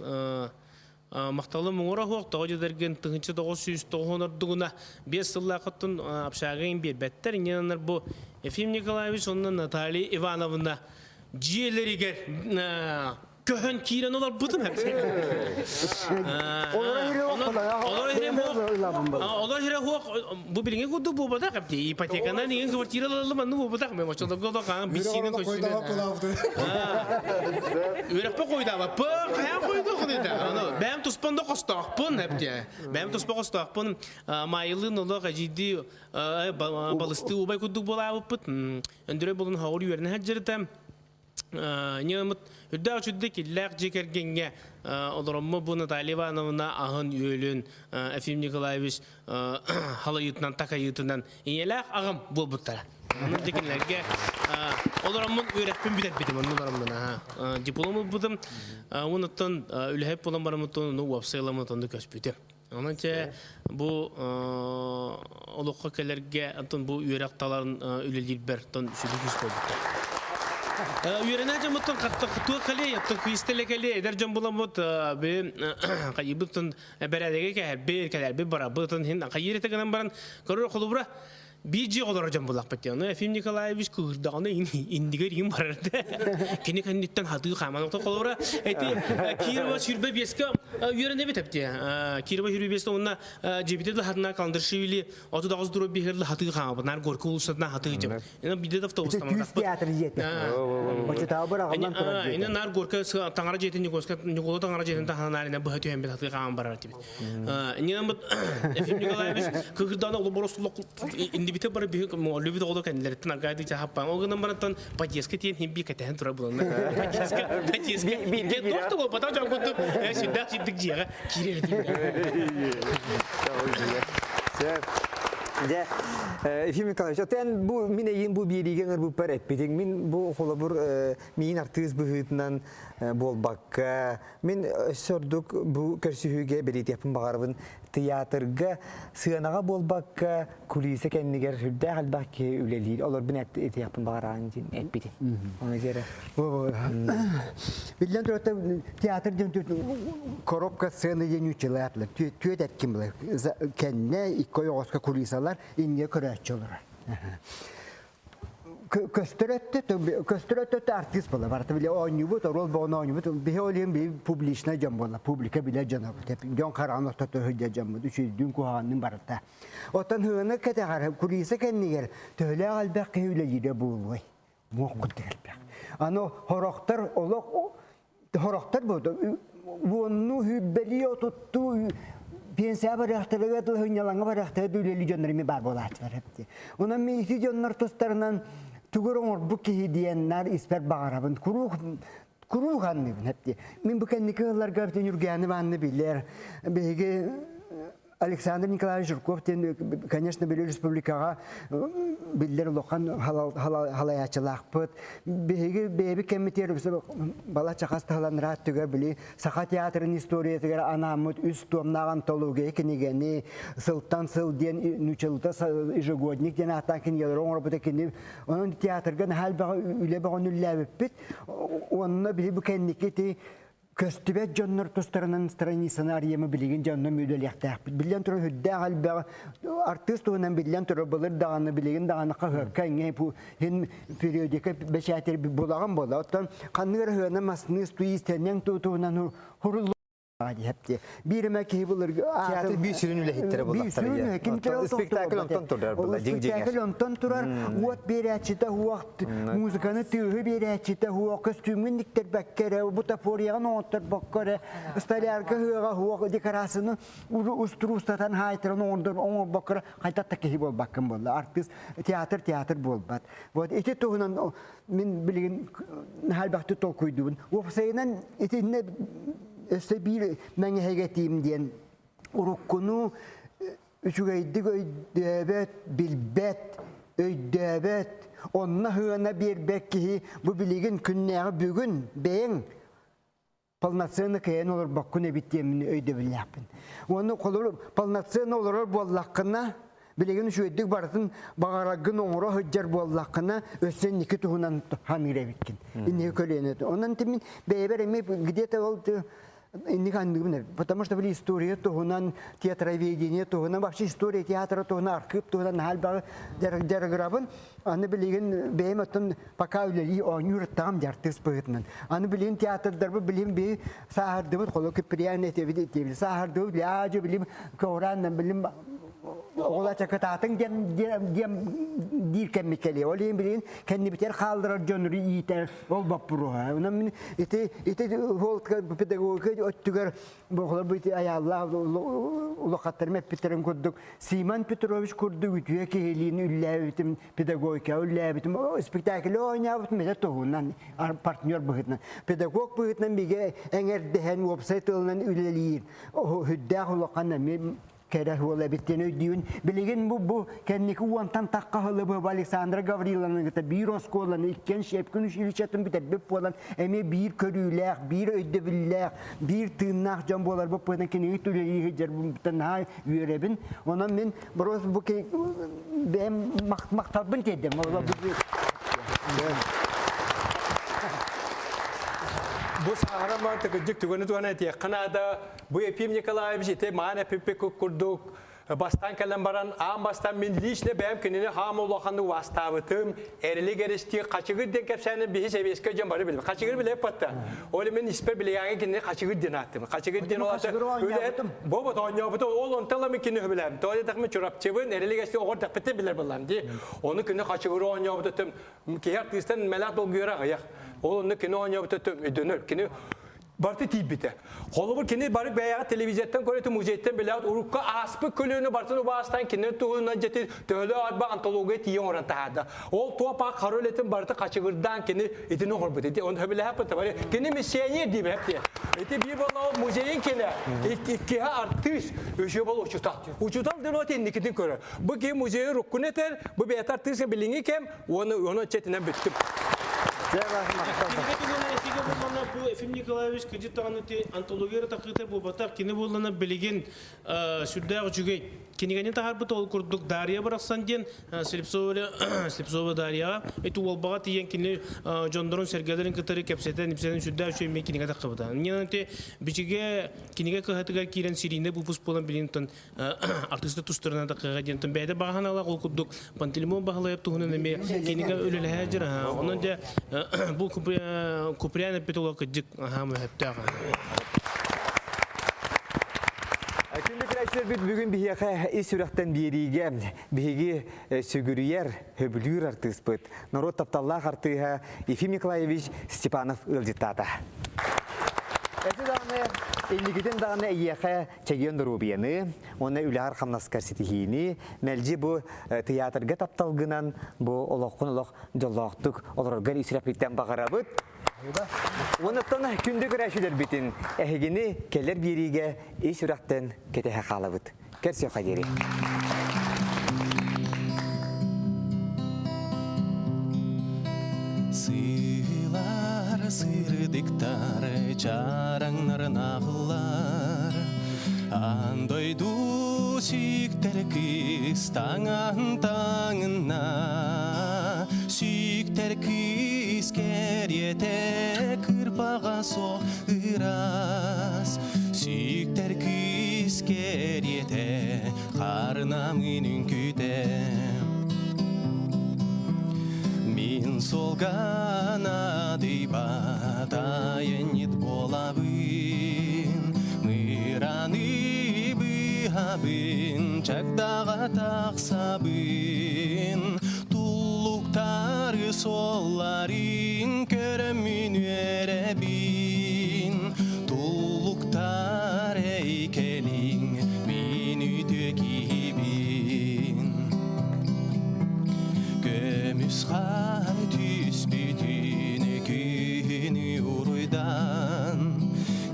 махталым муҥура суох тоҕо дьэдэргин 1990 ордугуна биэс сыллаахыттан общагын биэрбэттэр. Иннинэннэр бу Ефим Николаевич уонна Наталья Ивановна дьиэлэригэр көһөн киирэн олорбутум. Олор иһирэ хуох бу билиҥи курдук буолбатах эбит. Ипотеканан иҥин квартира ылаллым анны буолбатах. Мен очолорго да хаан бисиинин көстүнэн. Үөрэхпэ койдаабаппын, хайаан койдуохун этэ. Аны бэйэм туспан да хостоохпун эбит. Бэйэм туспа хостоохпун. Майылыын олох эдьиийдии балыстыы убай курдук буолаабыппыт. Өндөрөй булун хоҕур үөрэнэ сылдьарыта. Ньыамыт үрдээх үчүгдэ киллээх дьиэ кэргэҥҥэ олороммо бу Наталья Ивановна аһын-үөлүн Ефим Николаевич халайыытынан такайыытынан ийэлээх аҕам буолбуттара. Онон дьэ кинилэргэ Олороммун үөрэхпин бүтэрбитим, онно олороммун аха. Диплом ылбытым, уонуттан үлэһит буолан бараммыттан ону уопсай ыламмыт онно көспүтүм. Онон чэ бу олоххо кэлэргэ онтон бу үөрэх таларын үлэлиирбэр тон сүдү күүс буолбута. Үөрэнэ дьоммуттан туох кэлиэй, оттон күүстэлэ кэлиэй, эдэр дьон буламмыт би хайыбыттан бэрээдэги кэһэрбит, кэлэрбит барабытын хин хайыр этэ гынан баран көрөр холобура биир дьиэ олорор дьон буллахпыт диэн. Ону Ефим Николаевич кыырдаҕына индигэр иин барар Кини кэнниттэн хатыы хааман холобура эти Кирова сүүрбэ биэскэ үөрэнэбит эптиэ. Кирова сүүрбэ биэскэ уонна дьиэбитэ да хатына Каландаршвили 39 дробь биһирлы хатыы хаамабыт. Нар Горький уулуссатына хатыы дьэм. Ина биирдэ да автобустаматахпыт. Күүс театр дьиэтэ. Очутааҕы быраҕыллан турар дьиэтэ. Ина нар Горка таҥара дьиэтин Никола таҥара дьиэтин таһынан арина быһа түһэн бит хатыы хааман барар этибит. Иннинэн Ефим Николаевич кыгырдаана олоборосуллок индибите бары биһи лүбүт оҕолор кэннилэриттэн аргаайды чахаппаан ол гынан барантан подъездка тиэн хин би кэтэһэн турар буланна подъездка подъездка бииргэ туох да буолбатах дьон курдук сүрдээх сирдик дьиэҕэ киирэр Дьэ, Ефим Николаевич, отен бу мин эйин бу биэриигэ ыҥырбыппар эппитиҥ. Мин бу холобур миин артыыс быһыытынан буолбакка, Мин өссө ордук бу көрсүһүүгэ бэлиэтиэхпин баҕарабын. Тыйаатырга сыанаҕа буолбакка, кулиса кэннигэр сүрдээх элбэх киһи үлэлиир. Олорбун этиэхпин баҕараҕын диэн эппитин. Оны дьэрэ. Биллэн турар, театр диэн коробка сцены диэн нууччалаатылар. Түөт этким булар. Кэннэ икки ойоҕоско кулисалар инньэ көрөөччү олорор. Көстөр өттө көстөр өттө артист буола барыта биле оонньуубут оруол боҕун оонньуубут биһи ол иһин биһи публичнай дьон буолла публика билэр дьонобут дьон хараҕын ортото сылдьар дьоммут үчүгэйдүүн куһаҕанныын барыта оттон һыаны кэтэҕэр кулиса кэннигэр төһөлөөх элбэх киһи үлэлиирэ буолуой муох курдук элбэх аны хорохтор олох Хорохтор бу уоннуу сүүрбэлии отуттуу пенсия барыахтарыгар тыл сынньалаҥҥа барыахтара үлэлии дьоннор эмиэ баар буолааччылар эбит. Онон мин ити дьоннор тустарынан тугу оҥорбут киһи диэн наар испэр баҕарабын. Куруук куруук анныбын эпти. Мин бу кэнники ыалларга бүтүн Үргээни баанны билэр. Биһиги Александр Николаевич Жирков диэн, конечно, били республикаҕа биллэр улахан халайааччылаахпыт. Биһиги бэйэбит кэммитигэр балачча хас таһыланраат түгэр били Саха театрын историятыгар анааммыт үс туомнаах антология кинигэни сылтан сыл диэн нуучалыта ежегодник диэн ааттаан кинигэлэри оҥорбута кини онон театрга наһаа элбэҕи үлэ бөҕөнү үллээбиппит. Онно биһи бу кэнники ити көстүбэт дьоннор тустарынан страницаны арыйамы билигин дьонно үлэлиэхтээхпит. Биллэн турар үрдээх элбэх артыыс туһунан биллэн турар былыр даҕаны билигин даҕаны хаһыакка иҥэ хин периодика бэчээтир булаҕын буола. Оттон ханнык эрэ ыһыана масны туистэннэҥ туһунан хуруллу диэпти. Биир эмэ киһи былыр Театр биир сүрүн үлэһиттэрэ буллахтар. Спектакль онтон турар була дьиҥ Спектакль онтон турар уот биэрээччитэ уох музыканы тыаһы биэрээччитэ уох көстүүмҥүн диктэрбэккэ эрэ бутафорияҕын оҥотторбокко эрэ столярка ыһыаҕа уох декорацияны устуруустатан хаайтаран оҥордор оҥорбокко эрэ хайдах да киһи буолбаккын буолла артыыс театр театр буолбат вот ити туһунан мин билигин наһаа толкуйдуубун уопсайынан итиннэ өссө биир мэҥэһэгэ этиим диэн уруккуну үчүгэйдик өйдөөбөт, билбэт, өйдөөбөт, онно сыана биэрбэт киһи бу билигин күннээҕи бүгүн бэйэҥ полноценно кыайан олорбоккун эбит диэммин өйдөбүллээхпин. Уонна холобур полноценно олорор буоллаххына, билигин үчүгэйдик барытын баҕараргын оҥоро сылдьар буоллаххына, өссө инники туһунан саныыр эбиккин. Инники көлүөнэ. Онон мин бэйэбэр эмиэ где-то ол инник анныыбын потому что били история туһунан театроведение туһунан вообще история театра туһунан архыып туһунан наһаа элбэҕи дьарыгырабын аны билигин бэйэм оттон пока үлэлии оонньуур ыттаҕым дьартыыс быһыытынан аны билигин театрдарбыт билим би сааһырдыбыт холо Киприан этебит этебит сааһырдыбыт ляжы билим көҕүрээн билим оҕолор кытаатыҥ диэн диэн диир кэммит кэлиэ ол иһин билигин кэннибитигэр хаалларар дьоннору иитэр ол боппуруоһа. Онон мин ити ити педагогика өттүгэр бу бу ити айааллаах улахаттарым эппиттэрин курдук Симон Петрович курдук үтүө киһилиин үллээбитим, педагогика үллээбитим, спектакль оонньообутум этэ туһунан партнер быһыытынан. Педагог быһыытынан бигэ эҥэрдэһэн уопсай тылынан үлэлиир. Үрдээх улахан эмиэ. кэрэ уол эбит диэн өйдүүбүн. Билигин бу бу кэнники уонтан тахха сылы Александра Гавриловна кытта биир оскуоланы иккиэн Щепкин училищетын бүтэрбит буолан эмиэ биир көрүүлээх, биир өйдөбүллээх, биир тыыннаах дьон буоларбыт быһыытынан киниги үлэлии сылдьарбыттан наһаа үөрэбин. Онон мин просто бу бэйэм махталбын тиэрдэм. Бу сааһыран тыкыдьык түгэни туһана этиэххэ наада. Бу Ефим Николаевич ити маан эпиппит курдук бастаан кэлэн баран аан бастаан мин лично бэйэм кинини хаам улаханнык убаастаабытым, эрилик эристии хачыгыр диэн кэпсээнин биһи сэбиэскэй дьон бары билбит. Хачыгыр билэп батта. Ол мин испэр билигээҥи кинини хачыгыр диэн ааттым. Хачыгыр диэн ол үлэһит бобот оонньообуту ол онтон мин кинини билэм. Тоҕо диэтэхмин Чурапчыбын эрилик эсти оҕор дэппиттэн билэр буллам дии. Ону күнү хачыгыр оонньообуту киһи артыыстан мэлээх долгуйара аҕыйах. Ол онно кини оонньообута өйдөнөр. Кини барыта тиийбитэ. Холобур, кини бары бэйэҕэ телевизортан көрөтү, музейтан билээт, урукку ааспыт көлүөнэ барытын убаастаан кинини туһунан дьэтин төһөлөөх арба антология тиийэ оҥорон таһаарда. Ол туопа хара үлэтин барыта хачыгырдаан кини итини оҥорбут. Ити оны хөбүлэһэппит бары. Кини миссионер диибэп диye. Ити биир боллоҕу музейын кине, иккиһэ артыыс, үсүө бол учутал. Учутал диэн ол инникитин көрөр. Бу киһи музейы уруккуну этэр, бу бэйэтэ артыыска билиҥҥи кэм, уонна уонна четинэн бүттүм. Бу Ефим Николаевич кыдьыт даҕаны ти антология такыыта буолбатах кини буоллана билигин сүрдээх үчүгэй кинигэни таһаарбыт ол курдук Дарья барахсан диэн Слепцова Слепцова Дарьяҕа ити уолбаҕа тиийэн кини дьоннорун сэргэлэрин кытары кэпсэтэн ипсэтэн сүрдээх үчүгэй эмиэ кинигэ таххыбыта. Иннинэн ити бичигэ кинигэ кыһатыгар киирэн серийный выпуск буолан билигин артыыстар тустарынан такыга диэн бэйэтэ баҕаһан алах ол курдук Пантелеймон Баһылайап туһунан эмиэ кинигэ үлэлэһэ дьыр онон дьэ бу Куприян эппит олох кырдьык аһаа мөһөптөөх Күндү көрөөччүлэрбит бүгүн биһиэхэ ис сүрэхтэн биэриигэ биһиги сүгүрүйэр, хөбүлүүр артыыспыт, норуот тапталлаах артыыһа Ефим Николаевич Степанов ыалдьыттаата. Эти даҕаны, инникитин даҕаны эйиэхэ чэгиэн доруобуйаны уонна үлэҕэр-хамнаскар ситиһиини, мэлдьи бу тыйаатырга тапталгынан бу олоххун олох дьоллоохтук олороргор ис сүрэхпиттэн баҕарабыт. Уонуттан күндү көрөөччүлэрбитин эһигини кэлэр биэриигэ ис сүрэхтэн кэтэһэ хаалабыт. Көрсүөххэ диэри. Сыылар сырдыктар чараҥнарын аҕыллар Аан дойду сииктэр кыыс таҥаһын таҥынна Сииктэр кыыс кэриэтэ кырбаҕа суох ыраас Сииктэр кыыс кэриэтэ Харнамын үҥкүүтэ Мин суолга наадыйбат айанньыт буолабын Мыраны быһабын чагдаҕа тахсабын Туллуктары суолларын көрөммүн үөрэбин Туллуктар эй кэлиҥ, мин үтүө киһибин. Көмүс хаар түспүтүн күнү уруйдан,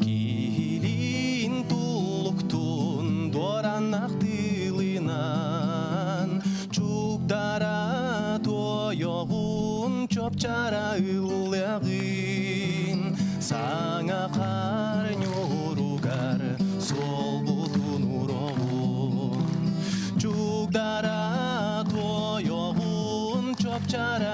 киһилиин туллуктун дуораннах тылынан, чугдара туойоҕун чопчара ыллыаҕын, Саҥа хаар ньууругар суолбутун уроҕун, Чугдара туойоҕун чопчара.